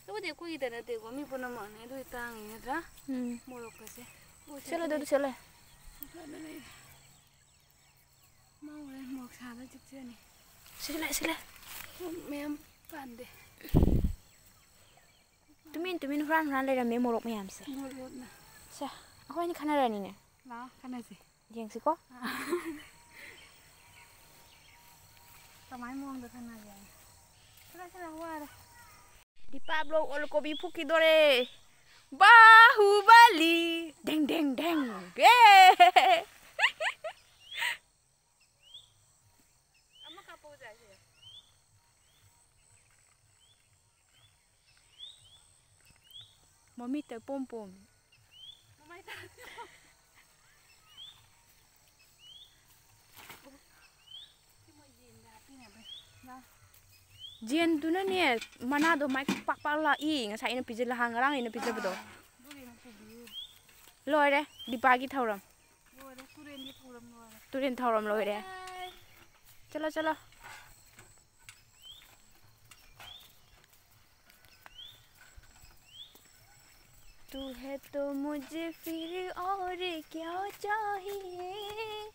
ꯑꯗꯨꯕꯨꯗꯤ ꯑꯩꯈꯣꯏꯒꯤꯗ ꯅꯠꯇꯦꯀꯣ, ꯃꯤ ꯄꯨꯝꯅꯃꯛꯅꯦ꯫ ꯑꯗꯨꯗꯤ ꯇꯥꯡꯉꯤ ꯅꯠꯇ꯭ꯔꯥ? ꯎꯝ꯫ ꯃꯣꯔꯣꯛꯀꯁꯦ꯫ ꯁꯦꯠꯂꯣ, ꯑꯗꯨꯗꯤ ꯁꯦꯠꯂꯣ꯫ ꯃꯥ ꯍꯣꯔꯦꯟ ꯃꯣꯔꯣꯛ ꯁꯥꯗ ꯆꯤꯛꯆꯅꯤ꯫ ꯁꯤꯂꯦ, ꯁꯤꯂꯦ꯫ ꯃꯌꯥꯝ ꯄꯥꯟꯗꯦ꯫ ꯇꯨꯃꯤꯟ ꯇꯨꯃꯤꯟ ꯍꯨꯔꯥꯟ ꯍꯨꯔꯥꯟ ꯂꯩꯔꯝꯃꯦ ꯃꯣꯔꯣꯛ ꯃꯌꯥꯝꯁꯦ꯫ ꯃꯣꯔꯣꯛꯅ꯫ ꯁꯦ, ꯑꯩꯈꯣꯏ ꯑꯅꯤ ꯈꯟꯅꯔꯅꯤꯅꯦ꯫ ꯂꯥꯛꯑꯣ, ꯈꯟꯅꯁꯤ꯫ ꯌꯦꯡꯁꯤꯀꯣ꯫ ꯀꯃꯥꯏ ꯃꯑꯣꯡꯗ ꯈꯟꯅꯒꯦ? ꯁꯤꯂꯥ, ꯁꯤꯂꯥ, ꯋꯥꯔꯦ꯫ ꯗꯤꯄꯥ vlog ꯑꯣꯜ ꯀꯣꯕꯤ ꯐꯨꯛꯈꯤꯗꯣꯔꯦ꯫ ꯕꯥꯍꯨꯕꯂꯤ! ꯙꯦꯡ, ꯙꯦꯡ, ꯙꯦꯡ! ꯑꯦ! ꯑꯃ ꯀꯥꯞꯄꯛꯎꯁꯦ ꯑꯁꯤꯗ꯫ ꯃꯃꯤꯠꯇ ꯄꯣꯝ ꯄꯣꯝ꯫ ꯃꯃꯥꯏ ꯇꯥ-, ꯁꯤ ꯃꯣꯏ ꯌꯦꯟꯗ ꯍꯥꯞꯄꯤꯅꯕ꯫ ꯂꯥ꯫ ꯖꯦꯟꯗꯨꯅꯅꯦ, ꯃꯅꯥꯗꯣ ꯃꯥꯏ ꯄꯥꯛ ꯄꯥꯛ ꯂꯥꯛꯏ꯫ ꯉꯁꯥꯏ ꯑꯩꯅ ꯄꯤꯖ-, ꯅꯍꯥꯟ ꯉꯔꯥꯡ ꯑꯩꯅ ꯄꯤꯖꯕꯗꯣ꯫ ꯑꯥ, ꯑꯗꯨꯒꯤ ꯑꯃꯨꯛ ꯄꯨꯕꯤꯌꯨ꯫ ꯂꯣꯏꯔꯦ ꯗꯤꯄꯥꯒꯤ ꯊꯧꯔꯝ꯫ ꯂꯣꯏꯔꯦ, ꯇꯨꯔꯦꯟꯒꯤ ꯊꯧꯔꯝ ꯂꯣꯏꯔꯦ꯫ ꯇꯨꯔꯦꯟ ꯊꯧꯔꯝ ꯂꯣꯏꯔꯦ꯫ ꯕꯥꯏ꯫ ꯆꯠꯂꯣ, ꯆꯠꯂꯣ꯫ तू है तो मुझे फिर और क्या चाहिए,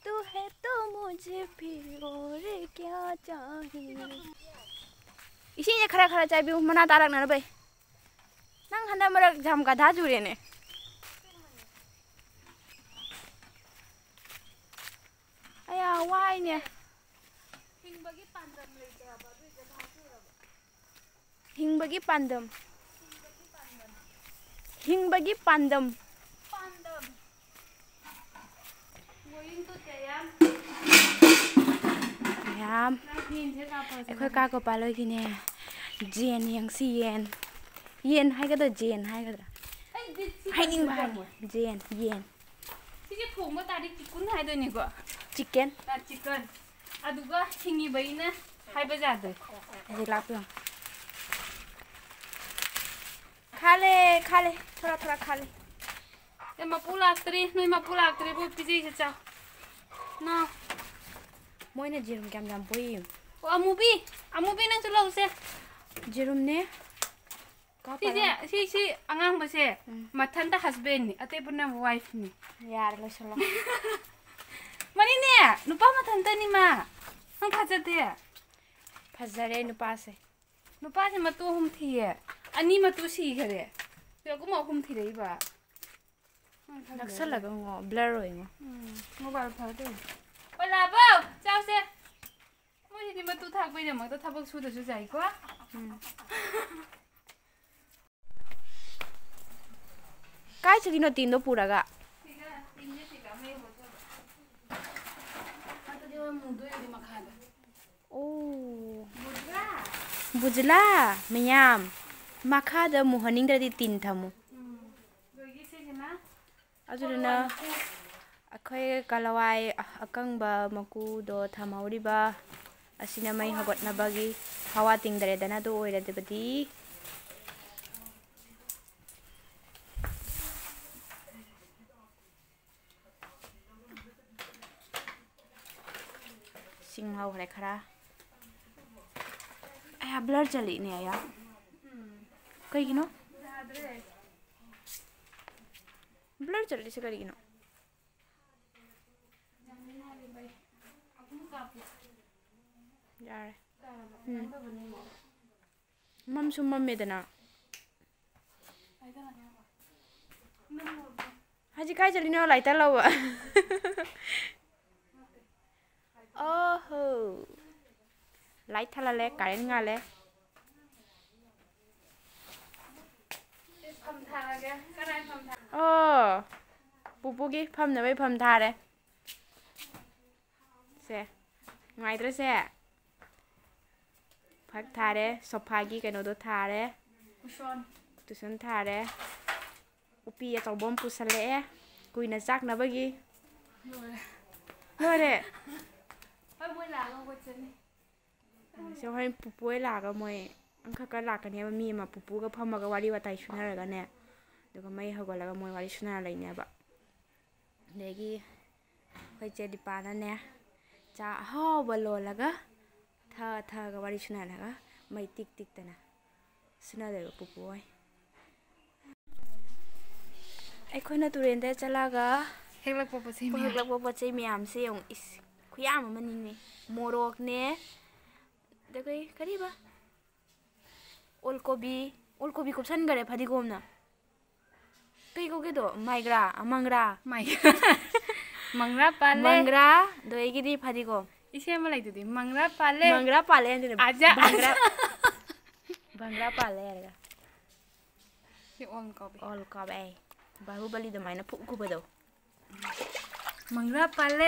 तू है तो मुझे फिर और क्या चाहिए. ꯏꯁꯤꯡꯁꯦ ꯈꯔ ꯈꯔ ꯆꯥꯏꯕꯤꯌꯨ, ꯃꯅꯥ ꯇꯥꯔꯛꯅꯅꯕ꯫ ꯅꯪ ꯍꯟꯗꯛ ꯃꯔꯛ ꯌꯥꯝ ꯒꯙꯥ ꯆꯨꯔꯦꯅꯦ꯫ ꯑꯌꯥ, ꯋꯥꯏꯅꯦ꯫ ꯍꯤꯡꯕꯒꯤ ꯄꯥꯟꯗꯝ ꯂꯩꯇꯦ ꯍꯥꯏꯕ, ꯑꯗꯨꯏ ꯒꯙꯥ ꯆꯨꯔꯕ꯫ ꯍꯤꯡꯕꯒꯤ ꯄꯥꯟꯗꯝ꯫ ꯍꯤꯡꯕꯒꯤ ꯄꯥꯟꯗꯝ꯫ ꯄꯥꯟꯗꯝ꯫ Going to Tayam. ꯃꯌꯥꯝ, ꯅꯪ ꯐꯦꯟꯁꯦ ꯀꯥꯞꯄꯣꯁꯦ ꯑꯩꯈꯣꯏ ꯅꯪ꯫ ꯀꯥ ꯒꯣꯄꯥꯜ ꯍꯣꯏꯒꯤꯅꯦ, ꯌꯦꯟ ꯌꯦꯡꯁꯤ, ꯌꯦꯟ꯫ ꯌꯦꯟ ꯍꯥꯏꯒꯗ꯭ꯔꯥ, ꯖꯦꯟ ꯍꯥꯏꯒꯗ꯭ꯔꯥ? ꯑꯩꯗꯤ ꯁꯤ ꯍꯥꯏꯅꯤꯡꯕ ꯀꯩꯅꯣ ꯍꯥꯏꯌꯦ꯫ ꯖꯦꯟ, ꯌꯦꯟ꯫ ꯁꯤꯁꯦ ꯊꯣꯡꯕ ꯇꯥꯔꯗꯤ ꯆꯤꯀꯨꯟ ꯍꯥꯏꯗꯣꯏꯅꯤꯀꯣ? ꯆꯤꯛꯀꯦꯟ꯫ ꯑ, ꯆꯤꯀꯟ꯫ ꯑꯗꯨꯒ ꯍꯤꯡꯉꯤꯕꯩꯅ ꯍꯥꯏꯕ ꯌꯥꯗ꯭ꯔꯦ꯫ ꯍꯧꯖꯤꯛ ꯂꯥꯛꯄꯤꯌꯣ꯫ ꯈꯥꯂꯦ, ꯈꯥꯂꯦ꯫ ꯊꯣꯔꯥ, ꯊꯣꯔꯥ ꯈꯥꯂꯦ꯫ ꯑꯦ, ꯃꯄꯨ ꯂꯥꯛꯇ꯭ꯔꯤ꯫ ꯅꯣꯏ ꯃꯄꯨ ꯂꯥꯛꯇ꯭ꯔꯤꯕꯨ ꯄꯤꯖꯩꯁꯦ ꯆꯥꯎ꯫ ꯅꯥꯎ꯫ ꯃꯣꯏꯅ ꯖꯦꯔꯨꯝ ꯀꯌꯥꯝ ꯌꯥꯝ ꯄꯣꯛꯏ ꯌꯦꯡꯉꯨ꯫ ꯑꯣ, ꯑꯃꯨꯕꯤ꯫ ꯑꯃꯨꯕꯤ, ꯅꯪꯁꯨ ꯂꯧꯁꯦ꯫ ꯖꯦꯔꯨꯝꯅꯦ꯫ ꯀꯥ ꯁꯤꯁꯦ, ꯄꯥꯔꯣ꯫ ꯁꯤ, ꯁꯤ ꯑꯉꯥꯡꯕꯁꯦ ꯎꯝ꯫ ꯃꯊꯟꯇ husbandꯅꯤ, ꯑꯇꯩ ꯄꯨꯟꯅ wifeꯅꯤ꯫ ꯌꯥꯔꯦ, ꯂꯣꯏꯁꯜꯂꯣ꯫ ꯃꯅꯤꯅꯦ, ꯅꯨꯄꯥ ꯃꯊꯟꯇꯅꯤ ꯃꯥ꯫ ꯅꯪ ꯊꯥꯖꯗꯦ? ꯐꯖꯔꯦ ꯅꯨꯄꯥꯁꯦ꯫ ꯅꯨꯄꯥꯁꯦ ꯃꯇꯨ ꯑꯍꯨꯝ ꯊꯤꯌꯦ꯫ ꯑꯅꯤ ꯃꯇꯨ ꯁꯤꯈꯔꯦ꯫ ꯀꯌꯥꯒꯨꯝꯕ ꯑꯍꯨꯝ ꯊꯤꯔꯛꯏꯕ? ꯅꯪ ꯈꯪꯗ꯭ꯔꯗꯤ꯫ ꯅꯛꯁꯜꯂꯒ ꯉꯣ, blur ꯑꯣꯏꯉꯣ꯫ ꯎꯝ, mobile ꯐꯗꯣꯏꯅꯤ꯫ ꯑꯣ, ꯂꯥꯕꯧ, ꯆꯥꯎꯁꯦ꯫ ꯃꯣꯏꯁꯤꯗꯤ ꯃꯇꯨ ꯊꯥꯛꯄꯩꯗꯃꯛꯇ ꯊꯕꯛ ꯁꯨꯗꯁꯨ ꯌꯥꯏꯀꯣ꯫ ꯎꯝ꯫ ꯀꯥꯏ ꯆꯠꯈꯤꯅꯣ ꯇꯤꯟꯗꯣ ꯄꯨꯔꯒ? ꯁꯤꯒ ꯇꯤꯟꯁꯦ ꯁꯤꯒ ꯑꯃ ꯌꯧꯍꯜꯂꯣ꯫ ꯑꯗꯨꯗꯤ ꯃꯣꯏ ꯃꯨꯗꯣꯏꯅꯦ ꯃꯈꯥꯗ꯫ ꯑꯣ꯫ ꯕꯨꯖꯂꯥ꯫ ꯕꯨꯖꯂꯥ ꯃꯌꯥꯝ꯫ ꯃꯈꯥꯗ ꯃꯨꯍꯟꯅꯤꯡꯗ꯭ꯔꯗꯤ ꯇꯤꯟ ꯊꯝꯃꯨ꯫ ꯎꯝ꯫ ꯑꯗꯨꯗꯨꯅ ꯑꯩꯈꯣꯏ ꯀꯂꯋꯥꯏ ꯑꯀꯪꯕ ꯃꯀꯨꯗꯣ ꯊꯝꯍꯧꯔꯤꯕ ꯑꯁꯤꯅ ꯃꯩ ꯍꯧꯒꯠꯅꯕꯒꯤ ꯍꯋꯥ ꯇꯤꯡꯗꯔꯦꯗꯅ, ꯑꯗꯨ ꯑꯣꯏꯔꯕꯗꯤ꯫ ꯁꯤꯡ ꯍꯧꯈ꯭ꯔꯦ ꯈꯔ꯫ ꯑꯌꯥ, blur ꯆꯠꯂꯤꯅꯦ, ꯑꯌꯥ꯫ ꯀꯩꯒꯤꯅꯣ? Blur ꯆꯠꯂꯤꯁꯦ ꯀꯔꯤꯒꯤꯅꯣ? ꯌꯥꯔꯦ꯫ ꯎꯝ꯫ ꯃꯝꯁꯨ ꯃꯝꯃꯦꯗꯅ꯫ ꯍꯧꯖꯤꯛ ꯀꯥꯏ ꯆꯠꯂꯤꯅꯣ lighter ꯂꯧꯕ? ꯑꯣꯍꯣ꯫ Light ꯊꯥꯜꯍꯜꯂꯦ, current ꯉꯥꯜꯂꯦ꯫ ꯊꯥꯔꯒꯦ꯫ ꯀꯅꯥꯏ ꯐꯝ ꯊꯥ-, ꯑꯣ, ꯄꯨꯄꯨꯒꯤ ꯐꯝꯅꯕꯩ ꯐꯝ ꯊꯥꯔꯦ꯫ ꯁꯦ, ꯅꯨꯡꯉꯥꯏꯇ꯭ꯔ ꯁꯦ? ꯐꯛ ꯊꯥꯔꯦ, ꯁꯣꯐꯥꯒꯤ ꯀꯩꯅꯣꯗꯣ ꯊꯥꯔꯦ, ꯀꯨꯁꯣꯟ꯫ ꯀꯨꯁꯟ ꯊꯥꯔꯦ꯫ ꯎꯄꯤ ꯑꯆꯧꯕ ꯑꯃ ꯄꯨꯁꯜꯂꯛꯑꯦ, ꯀꯨꯏꯅ ꯆꯥꯛꯅꯕꯒꯤ꯫ ꯂꯣꯏꯔꯦ꯫ ꯂꯣꯏꯔꯦ꯫ ꯍꯣꯏ, ꯃꯣꯏ ꯂꯥꯛꯑꯒ ꯍꯧꯒꯠꯆꯅꯤ꯫ ꯁꯤ ꯍꯣꯔꯦꯟ ꯄꯨꯄꯨ ꯍꯣꯏ ꯂꯥꯛꯑꯒ ꯃꯣꯏ ꯑꯃꯈꯛꯀ ꯂꯥꯛꯀꯅꯦꯕ, ꯃꯤ ꯑꯃ ꯄꯨꯄꯨꯒ ꯐꯝꯃꯒ ꯋꯥꯔꯤ ꯋꯥꯇꯥꯏ ꯁꯨꯅꯔꯒꯅꯦ, ꯑꯗꯨꯒ ꯃꯩ ꯍꯧꯒꯠꯂꯒ ꯃꯣꯏ ꯋꯥꯔꯤ ꯁꯨꯅꯔ ꯂꯩꯅꯦꯕ꯫ ꯑꯗꯒꯤ ꯑꯩꯈꯣꯏ ꯆꯦ ꯗꯤꯄꯥꯅꯅꯦ ꯆꯥ ꯑꯍꯥꯎꯕ ꯂꯣꯜꯂꯒ ꯊꯛꯑ ꯊꯛꯑꯒ ꯋꯥꯔꯤ ꯁꯨꯅꯔꯒ ꯃꯩ ꯇꯤꯛ ꯇꯤꯛꯇꯅ ꯁꯨꯅꯗꯣꯏꯕ ꯄꯨꯄꯨ ꯍꯣꯏ꯫ ꯑꯩꯈꯣꯏꯅ ꯇꯨꯔꯦꯟꯗ ꯆꯠꯂꯒ ꯍꯦꯛꯂꯛꯄ ꯄꯣꯠ ꯆꯩ ꯃꯌꯥꯝ꯫ ꯄꯨꯔꯛꯂꯛꯄ ꯄꯣꯠ ꯆꯩ ꯃꯌꯥꯝꯁꯦ ꯌꯦꯡꯉꯨ꯫ ꯏꯁ, ꯈꯨꯌꯥꯝ ꯑꯃꯅꯤꯅꯦ꯫ ꯃꯣꯔꯣꯛꯅꯦ, ꯑꯗ ꯀꯩ, ꯀꯔꯤꯕ? ꯑꯣꯜ ꯀꯣꯕꯤ, ꯑꯣꯜ ꯀꯣꯕꯤ ꯀꯨꯞꯁꯟꯈꯔꯦ ꯐꯗꯤꯒꯣꯝꯅ꯫ ꯀꯩ ꯀꯧꯒꯦꯗꯣ? ꯃꯥꯏꯒ꯭ꯔꯥ, ꯑ, ꯃꯪꯒ꯭ꯔꯥ꯫ ꯃꯥꯏ-, ꯃꯪꯒ꯭ꯔꯥ ꯄꯥꯜꯂꯦ꯫ ꯃꯪꯒ꯭ꯔꯥ, ꯑꯗꯣ ꯑꯩꯒꯤꯗꯤ ꯐꯗꯤꯒꯣꯝ꯫ ꯏꯆꯦ ꯑꯃ ꯂꯩꯗꯨꯗꯤ, ꯃꯪꯒ꯭ꯔꯥ ꯄꯥꯜꯂꯦ꯫ ꯃꯪꯒ꯭ꯔꯥ ꯄꯥꯜꯂꯦ ꯍꯥꯏꯗꯨꯅꯦ꯫ ꯑꯖꯥ, ꯕꯪꯒ꯭ꯔꯥ, ꯑꯖꯥ꯫ ꯕꯪꯒ꯭ꯔꯥ ꯄꯥꯜꯂꯦ ꯍꯥꯏꯔꯒ꯫ ꯁꯤ ꯑꯣꯜ ꯀꯣꯕꯤ꯫ ꯑꯣꯜ ꯀꯣꯕꯤ꯫ ꯕꯥꯍꯨꯕꯂꯤ ꯑꯗꯨꯃꯥꯏꯅ ꯐꯨ ꯐꯨꯕꯗꯣ꯫ ꯃꯪꯒ꯭ꯔꯥ ꯄꯥꯜꯂꯦ꯫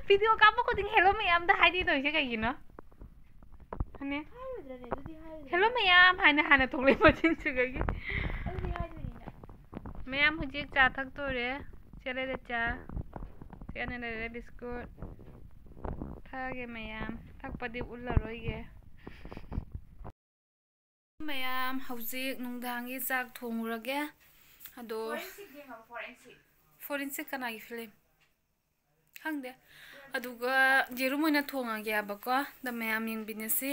ꯚꯤꯗꯤꯑꯣ ꯀꯥꯞꯄ ꯈꯨꯗꯤꯡ ꯍꯦꯜꯂꯣ ꯃꯌꯥꯝꯗ ꯍꯥꯏꯗꯤ ꯇꯧꯔꯤꯁꯦ ꯀꯩꯒꯤꯅꯣ? ꯍꯥꯏꯅꯦ꯫ ꯍꯥꯏꯔꯣꯏꯗ꯭ꯔꯅꯦ? ꯑꯗꯨꯗꯤ ꯍꯥꯏꯔꯣꯏꯗ꯭ꯔꯅꯦ? ꯍꯦꯜꯂꯣ ꯃꯌꯥꯝ ꯍꯥꯏꯅ ꯍꯥꯟꯅ ꯊꯣꯛꯂꯛꯑꯦ ꯃꯆꯤꯟꯁꯤꯗꯒꯤ꯫ ꯑꯗꯨꯗꯤ ꯍꯥꯏꯗꯣꯏꯅꯤꯅ꯫ ꯃꯌꯥꯝ ꯍꯧꯖꯤꯛ ꯆꯥ ꯊꯛꯇꯣꯔꯦ꯫ ꯁꯤ ꯂꯩꯔꯦ ꯆꯥ꯫ ꯁꯤ ꯑꯅꯤ ꯂꯩꯔꯦ ꯕꯤꯁꯀꯨꯠ꯫ ꯊꯛꯑꯒꯦ ꯃꯌꯥꯝ꯫ ꯊꯛꯄꯗꯤ ꯎꯠꯂꯔꯣꯏꯒꯦ꯫ ꯃꯌꯥꯝ, ꯍꯧꯖꯤꯛ ꯅꯨꯡꯗꯥꯡꯒꯤ ꯆꯥꯛ ꯊꯣꯡꯉꯨꯔꯒꯦ꯫ ꯑꯗꯣ forensic ꯌꯦꯡꯉꯕ, forensic? Forensic ꯀꯅꯥꯒꯤ film? ꯈꯪꯗꯦ꯫ ꯑꯗꯨꯒ ꯌꯦꯔꯨꯝ ꯑꯣꯏꯅ ꯊꯣꯡꯉꯒꯦꯕꯀꯣ꯫ ꯑꯗ ꯃꯌꯥꯝ ꯌꯦꯡꯕꯤꯅꯁꯤ꯫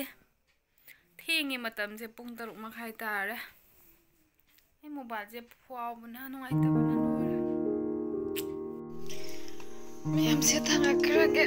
ꯊꯦꯡꯉꯦ ꯃꯇꯝꯁꯦ, ꯄꯨꯡ ꯇꯔꯨꯛ ꯃꯈꯥꯏ ꯇꯥꯔꯦ꯫ ꯑꯩ ꯃꯣꯕꯥꯏꯜꯁꯦ ꯐꯥꯎꯕꯅ ꯅꯨꯡꯉꯥꯏꯇꯕꯅ ꯂꯣꯏꯔꯦ꯫ ꯃꯌꯥꯝꯁꯦ ꯊꯥꯡꯒꯠꯈ꯭ꯔꯒꯦ꯫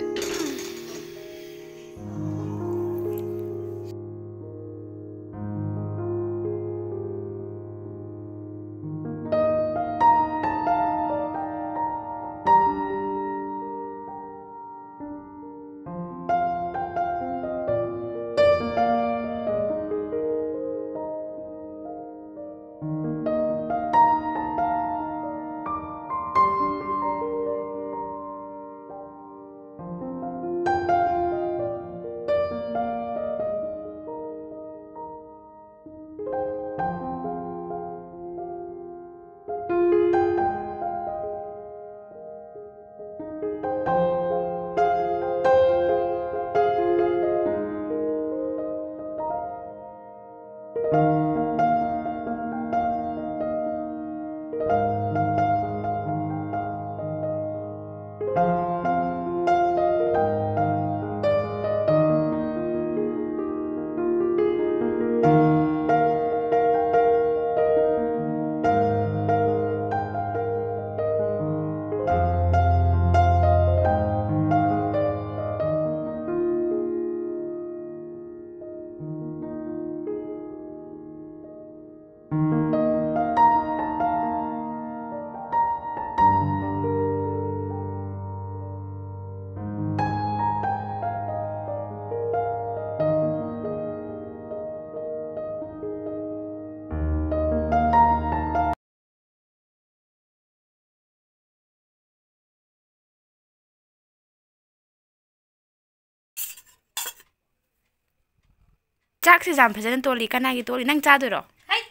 ꯆꯥꯛꯁꯦ ꯌꯥꯝ ꯐꯖꯅ ꯇꯣꯜꯂꯤ꯫ ꯀꯅꯥꯒꯤ ꯇꯣꯜꯂꯤ? ꯅꯪ ꯆꯥꯗꯣꯏꯔꯣ? ꯍꯩ!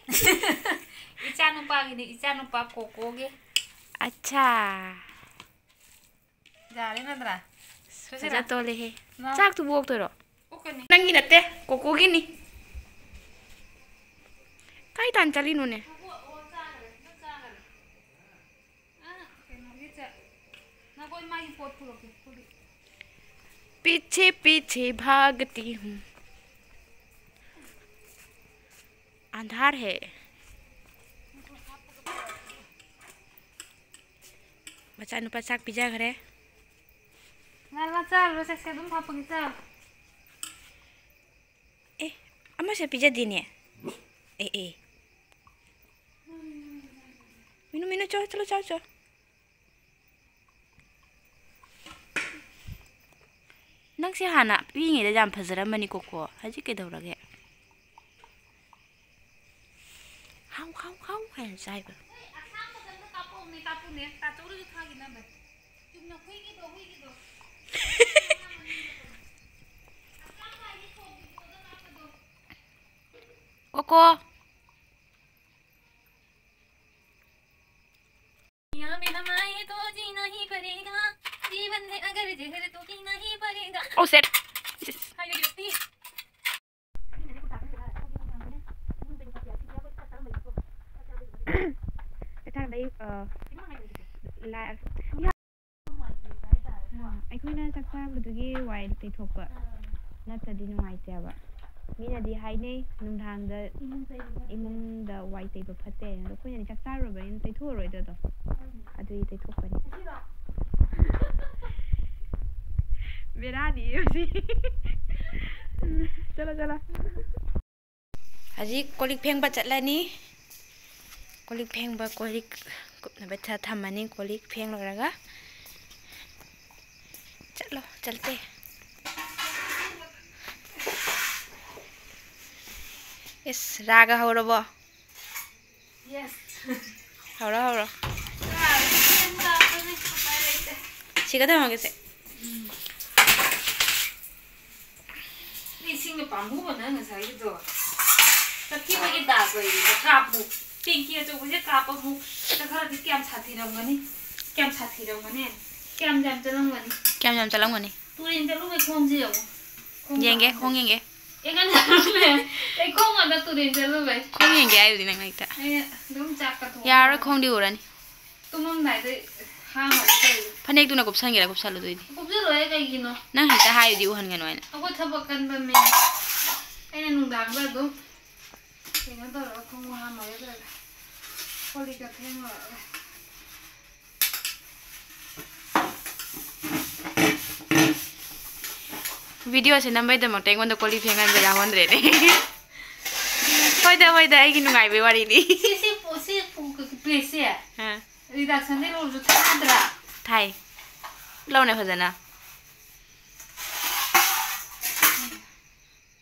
ꯏꯆꯥꯅꯨꯄꯥꯒꯤꯅꯤ, ꯏꯆꯥꯅꯨꯄꯥ ꯀꯣꯀꯣꯒꯤ꯫ ꯑꯠꯁꯥ꯫ ꯌꯥꯔꯦ ꯅꯠꯇ꯭ꯔꯥ? ꯁꯨꯁꯤꯔꯥ? ꯐꯖ ꯇꯣꯜꯂꯦꯍꯦ꯫ ꯅ- ꯆꯥꯛꯇꯨꯕꯨ ꯑꯣꯛꯇꯣꯏꯔꯣ? ꯑꯣꯛꯀꯅꯤ꯫ ꯅꯪꯒꯤ ꯅꯠꯇꯦ, ꯀꯣꯀꯣꯒꯤꯅꯤ꯫ ꯀꯥꯏ ꯇꯥꯟ ꯆꯠꯂꯤꯅꯣꯅꯦ? ꯑꯣ, ꯑꯣ, ꯆꯥꯈ꯭ꯔꯦ, ꯑꯗꯨ ꯆꯥꯈ꯭ꯔꯦ꯫ ꯑ, ꯀꯩꯅꯣꯒꯤ ꯆ-, ꯉꯥꯏꯈꯣ, ꯑꯩ ꯃꯥꯒꯤ ꯄꯣꯠ ꯄꯨꯔꯛꯀꯦ, ꯄꯨꯔꯛ-꯫ पीछे पीछे भागती हूँ। अंधार है। ꯃꯆꯥꯅꯨꯄꯥ ꯆꯥꯛ ꯄꯤꯖꯈ꯭ꯔꯦ꯫ ꯉꯥ ꯆꯥꯔꯨꯔꯣ, ꯆꯠꯁꯦ, ꯑꯗꯨꯝ ꯍꯥꯞꯄꯒꯦ, ꯆꯥꯔꯣ꯫ ꯑꯦ, ꯑꯃꯁꯦ ꯄꯤꯖꯗꯦꯅꯦ꯫ ꯑꯦ, ꯑꯦ꯫ ꯃꯤꯅꯨ, ꯃꯤꯅꯨ, ꯆꯣ, ꯆꯠꯂꯣ, ꯆꯥꯎ, ꯆꯣ꯫ ꯅꯪꯁꯦ ꯍꯥꯟꯅ ꯄꯤꯛꯏꯉꯩꯗ ꯌꯥꯝ ꯐꯖꯔꯝꯕꯅꯤꯀꯣ, ꯀꯣ꯫ ꯍꯧꯖꯤꯛ ꯀꯩꯗꯧꯔꯒꯦ? ꯍꯥꯎ, ꯍꯥꯎ, ꯍꯥꯎ ꯍꯥꯏꯅ ꯆꯥꯏꯕ꯫ ꯑꯁꯥꯡꯕꯗ ꯑꯝꯇ ꯀꯥꯞꯄꯛꯑꯣꯃꯦ, ꯀꯥꯞꯄꯨꯅꯦ꯫ ꯇꯥꯆꯧꯗꯁꯨ ꯊꯥꯈꯤꯅꯕ꯫ ꯆꯨꯝꯅ ꯍꯨꯏꯒꯤꯗꯣ, ꯍꯨꯏꯒꯤꯗꯣ꯫ ꯀꯣꯀꯣ꯫ या मेरा माए तो जीना ही पड़ेगा, जीवन में अगर जहर तो पीना ही पड़ेगा। Oh, shit. ꯍꯥꯏꯔꯒꯗꯤ꯫ ꯃꯊꯪꯗꯩ, ꯑ, ꯂꯥ-, ꯑꯩꯈꯣꯏꯅ ꯆꯥꯛ ꯆꯥꯕꯗꯨꯒꯤ ꯋꯥꯏ ꯇꯩꯊꯣꯛꯄ ꯅꯠꯇ꯭ꯔꯗꯤ ꯅꯨꯡꯉꯥꯏꯇꯦꯕ꯫ ꯃꯤꯅꯗꯤ ꯍꯥꯏꯅꯩ ꯅꯨꯡꯗꯥꯡꯗ ꯏꯃꯨꯡꯗ ꯋꯥꯏ ꯇꯩꯕ ꯐꯠꯇꯦ ꯍꯥꯏꯅ, ꯑꯗꯣ ꯑꯩꯈꯣꯏꯅꯗꯤ ꯆꯥꯛ ꯆꯥꯔꯨꯔꯕꯅꯤꯅ ꯇꯩꯊꯣꯛꯑꯔꯣꯏꯗꯣ ꯑꯗꯣ꯫ ꯑꯗꯨꯒꯤ ꯇꯩꯊꯣꯛꯄꯅꯤ꯫ ꯕꯦꯔꯥꯅꯤ ꯃꯁꯤ꯫ ꯆꯠꯂꯣ, ꯆꯠꯂꯣ꯫ ꯍꯧꯖꯤꯛ ꯀꯣꯜ ꯂꯤꯛ ꯐꯦꯡꯕ ꯆꯠꯂꯅꯤ꯫ ꯀꯣꯜ ꯂꯤꯛ ꯐꯦꯡꯕ, ꯀꯣꯜ ꯂꯤꯛ ꯀꯨꯞꯅꯕ ꯊ-, ꯊꯝꯃꯅꯤ꯫ ꯀꯣꯜ ꯂꯤꯛ ꯐꯦꯡ ꯂꯣꯏꯔꯒ ꯆꯠꯂꯣ, ꯆꯠꯇꯦ꯫ ꯏꯁ, ꯔꯥꯒ ꯍꯧꯔꯕꯣ? Yes. ꯍꯧꯔꯣ, ꯍꯧꯔꯣ꯫ ꯔꯥꯒ ꯁꯦꯝ ꯇꯥꯕꯅꯤ, ꯎꯄꯥꯏ ꯂꯩꯇꯦ꯫ ꯁꯤꯒ ꯊꯝꯃꯒꯦꯁꯦ꯫ ꯎꯝ꯫ ꯏꯁꯤꯡ ꯄꯥꯝꯃꯨꯕꯅ ꯉꯁꯥꯏꯒꯤꯗꯣ꯫ ꯆꯠꯈꯤꯕꯒꯤ ꯗꯥꯛ ꯂꯩꯔꯤꯕ꯫ ꯀꯥꯞꯄꯨ꯫ ꯄꯤꯡꯀꯤ ꯑꯆꯧꯕꯁꯦ ꯀꯥꯞꯄꯕꯨ꯫ ꯆꯠꯈ꯭ꯔꯗꯤ ꯀꯌꯥꯝ ꯁꯥꯊꯤꯔꯝꯒꯅꯤ? ꯀꯌꯥꯝ ꯁꯥꯊꯤꯔꯝꯒꯅꯤ? ꯀꯌꯥꯝ ꯌꯥꯝ ꯆꯠꯂꯝꯒꯅꯤ? ꯀꯌꯥꯝ ꯌꯥꯝ ꯆꯠꯂꯝꯒꯅꯤ? ꯇꯨꯔꯦꯟ ꯆꯠꯂꯨꯕꯩ ꯈꯣꯡꯁꯦ ꯌꯦꯡꯉꯨ꯫ ꯈꯣꯡ ꯌꯦꯡꯒꯦ, ꯂꯥꯛꯑꯝꯃꯦ꯫ ꯈꯣꯡ ꯌꯦꯡꯒꯦ꯫ ꯑꯩ ꯉꯟꯅ ꯍꯜꯂꯛꯂꯦ꯫ ꯑꯩ ꯈꯣꯡ ꯉꯟꯅ ꯇꯨꯔꯦꯟ ꯆꯠꯂꯨꯕꯩ꯫ ꯈꯣꯡ ꯌꯦꯡꯒꯦ ꯍꯥꯏꯕꯗꯤ ꯅꯪ ꯍꯦꯛꯇ꯫ ꯑꯩ ꯑꯗꯨꯝ ꯆꯥꯛꯀ ꯊꯣꯡ ꯌꯥꯔꯣꯏ, ꯂꯣꯏꯔꯦ꯫ ꯈꯣꯡꯗꯤ ꯎꯔꯅꯤ꯫ ꯇꯨꯝꯃꯝꯗꯥꯏꯗ ꯍꯥꯡꯉꯒ ꯂꯩꯌꯨ꯫ ꯐꯅꯦꯛꯇꯨꯅ ꯀꯨꯞꯁꯟꯒꯦꯔꯥ ꯀꯨꯞꯁꯜꯂꯨ ꯑꯗꯨꯏꯗꯤ꯫ ꯀꯨꯞꯁꯜꯂꯣꯏꯍꯦ, ꯀꯩꯒꯤꯅꯣ? ꯅꯪ ꯍꯦꯛꯇ ꯍꯥꯏꯗꯨꯗꯤ ꯎꯍꯟꯒꯅꯨ ꯍꯥꯏꯅ꯫ ꯑꯩꯈꯣꯏ ꯊꯕꯛ ꯀꯟꯕ ꯃꯤ꯫ ꯑꯩꯅ ꯅꯨꯡꯗꯥꯡꯗ ꯑꯗꯨꯝ ꯀꯩꯅꯣ ꯇꯧꯔꯒ ꯈꯣꯡꯎꯞ ꯍꯥꯝꯃꯒ ꯂꯣꯏꯔꯦ꯫ ꯀꯣꯜ ꯂꯤꯛꯀ ꯐꯦꯡꯉꯨꯔꯒ꯫ ꯚꯤꯗꯤꯑꯣꯁꯦ ꯅꯝꯕꯩꯗꯃꯛꯇ ꯑꯩꯉꯣꯟꯗ ꯀꯣꯜ ꯂꯤꯛ ꯐꯦꯡꯍꯟꯕ ꯌꯥꯎꯍꯟꯗ꯭ꯔꯦꯅꯦ꯫ ꯍꯣꯏꯗ, ꯍꯣꯏꯗ, ꯑꯩꯒꯤ ꯅꯨꯡꯉꯥꯏꯕꯩ ꯋꯥꯔꯤꯅꯤ꯫ ꯁꯤ, ꯁꯤ, ꯁꯤ ꯄ꯭ꯂꯦꯠꯁꯦ ꯑꯥ꯫ ꯔꯤꯗꯥꯛꯁꯟꯗꯩ ꯂꯧꯔꯁꯨ ꯊꯥꯗ꯭ꯔꯥ? ꯊꯥꯏ꯫ ꯂꯧꯅꯦ ꯐꯖꯅ꯫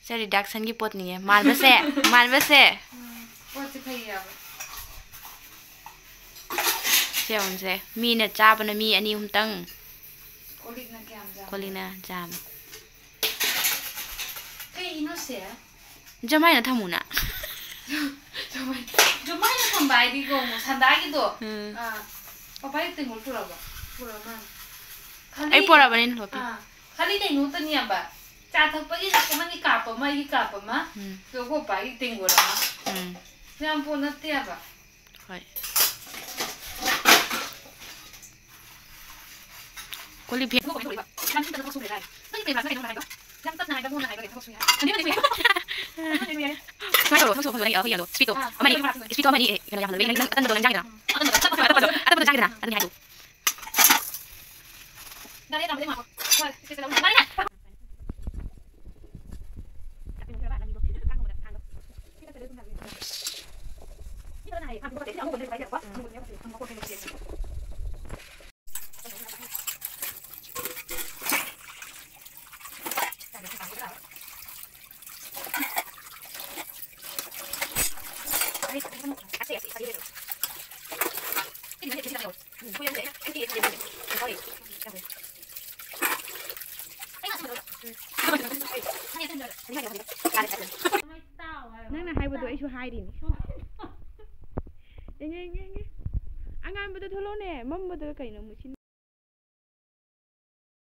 ꯁꯦ ꯔꯤꯗꯥꯛꯁꯟꯒꯤ ꯄꯣꯠꯅꯤꯌꯦ꯫ ꯃꯥꯟꯕꯁꯦ, ꯃꯥꯟꯕꯁꯦ꯫ ꯎꯝ, ꯄꯣꯠꯁꯦ ꯐꯩꯌꯦꯕ꯫ ꯁꯦ ꯌꯦꯡꯉꯨꯁꯦ꯫ ꯃꯤꯅ ꯆꯥꯕꯅ ꯃꯤ ꯑꯅꯤ ꯑꯍꯨꯝꯇꯪ꯫ ꯀꯣꯜ ꯂꯤꯛꯅ ꯀꯌꯥꯝ ꯆꯥꯕ? ꯀꯣꯜ ꯂꯤꯛꯅ ꯆꯥꯝꯃ꯫ ꯀꯩꯅꯣ ꯁꯦ? ꯖꯃꯥꯏꯅ ꯊꯝꯃꯨꯅ꯫ ꯖꯃꯥꯏ-, ꯖꯃꯥꯏꯅ ꯊꯝꯕ ꯍꯥꯏꯗꯤꯀꯣ, ꯑꯃꯨꯛ ꯁꯟꯗꯥꯒꯤꯗꯣ, ꯎꯝ꯫ ꯑꯥ, ꯄꯄꯥꯒꯤ ꯇꯦꯡꯀꯣꯠ ꯄꯨꯔꯛꯑꯕ? ꯄꯨꯔꯛꯑ ꯃꯥꯜꯂꯦ꯫ ꯈꯥꯂꯤ-, ꯑꯩ ꯄꯨꯔꯛꯑꯕꯅꯤ, ꯂꯣꯄꯤ꯫ ꯑꯥ, ꯈꯥꯂꯤ ꯀꯩꯅꯣꯇꯅꯦꯕ꯫ ꯆꯥ ꯊꯛꯄꯒꯤ ꯅꯪꯒꯤ ꯀꯥꯞ ꯑꯃ, ꯑꯩꯒꯤ ꯀꯥꯞ ꯑꯃ, ꯎꯝ꯫ ꯑꯗꯨꯒ ꯑꯩꯈꯣꯏ ꯄꯥꯒꯤ ꯇꯦꯡꯀꯣꯠ ꯑꯃ꯫ ꯎꯝ꯫ ꯌꯥꯝ ꯄꯣꯠ ꯅꯠꯇꯦꯕ꯫ ꯍꯣꯏ꯫ ꯀꯣꯜ ꯂꯤꯛ ꯐꯦꯡ-, ꯅꯪ ꯈꯤꯇꯪ ꯊꯕꯛ ꯁꯨꯔꯦ ꯍꯥꯏ꯫ ꯅꯪ ꯀꯩ ꯃꯔꯝꯒꯤꯅꯣ ꯍꯥꯏꯗꯣ? ꯌꯥꯝ ꯇꯞꯅ ꯍꯥꯏꯕ, ꯃꯣꯟꯅ ꯍꯥꯏꯕ ꯀꯩꯅꯣ ꯊꯕꯛ ꯁꯨꯏ ꯍꯥꯏ꯫ ꯁꯨꯃꯥꯏꯅ ꯇꯧꯔꯣ, ꯊꯕꯛ ꯁꯨꯕ ꯐꯖꯅ ꯌꯦꯡꯉꯣ, ꯑꯩꯈꯣꯏ ꯌꯦꯡꯉꯣ꯫ ꯁ꯭ꯄꯤꯠꯇꯣ ꯑꯥ, ꯑꯃꯅꯤ, ꯑꯃꯅꯤ, ꯁ꯭ꯄꯤꯠꯇꯣ ꯑꯃꯅꯤ, ꯑꯦ, ꯀꯩꯅꯣ ꯌꯥꯝ ꯍꯜꯂꯦ꯫ ꯅꯪ ꯑꯇꯟꯕꯗꯣ ꯅꯪ ꯆꯥꯏꯗꯅ꯫ ꯑꯇꯟꯕꯗꯣ, ꯑꯇꯟꯕꯗꯣ ꯆꯥꯏꯗꯅ꯫ ꯑꯗꯨꯅꯤ ꯍꯥꯏꯗꯣ꯫ ꯗꯥꯏꯔꯦꯛ ꯀꯥꯝꯕꯗꯤ ꯃꯥꯀꯣ꯫ ꯍꯣꯏ, ꯁꯤ, ꯁꯤ ꯂꯧꯅꯤ꯫ ꯃꯥꯅꯤꯅꯦ! ꯍꯥꯏꯕꯗꯣ ꯑꯩꯁꯨ ꯍꯥꯏꯔꯤꯅꯤ꯫ ꯌꯦꯡꯉꯦ, ꯌꯦꯡꯉꯦ, ꯌꯦꯡꯉꯦ꯫ ꯑꯉꯥꯟꯕꯗ ꯊꯣꯛꯂꯛꯑꯣꯅꯦ, ꯃꯝꯕꯗ ꯀꯩꯅꯣ ꯃꯨꯁꯤꯟ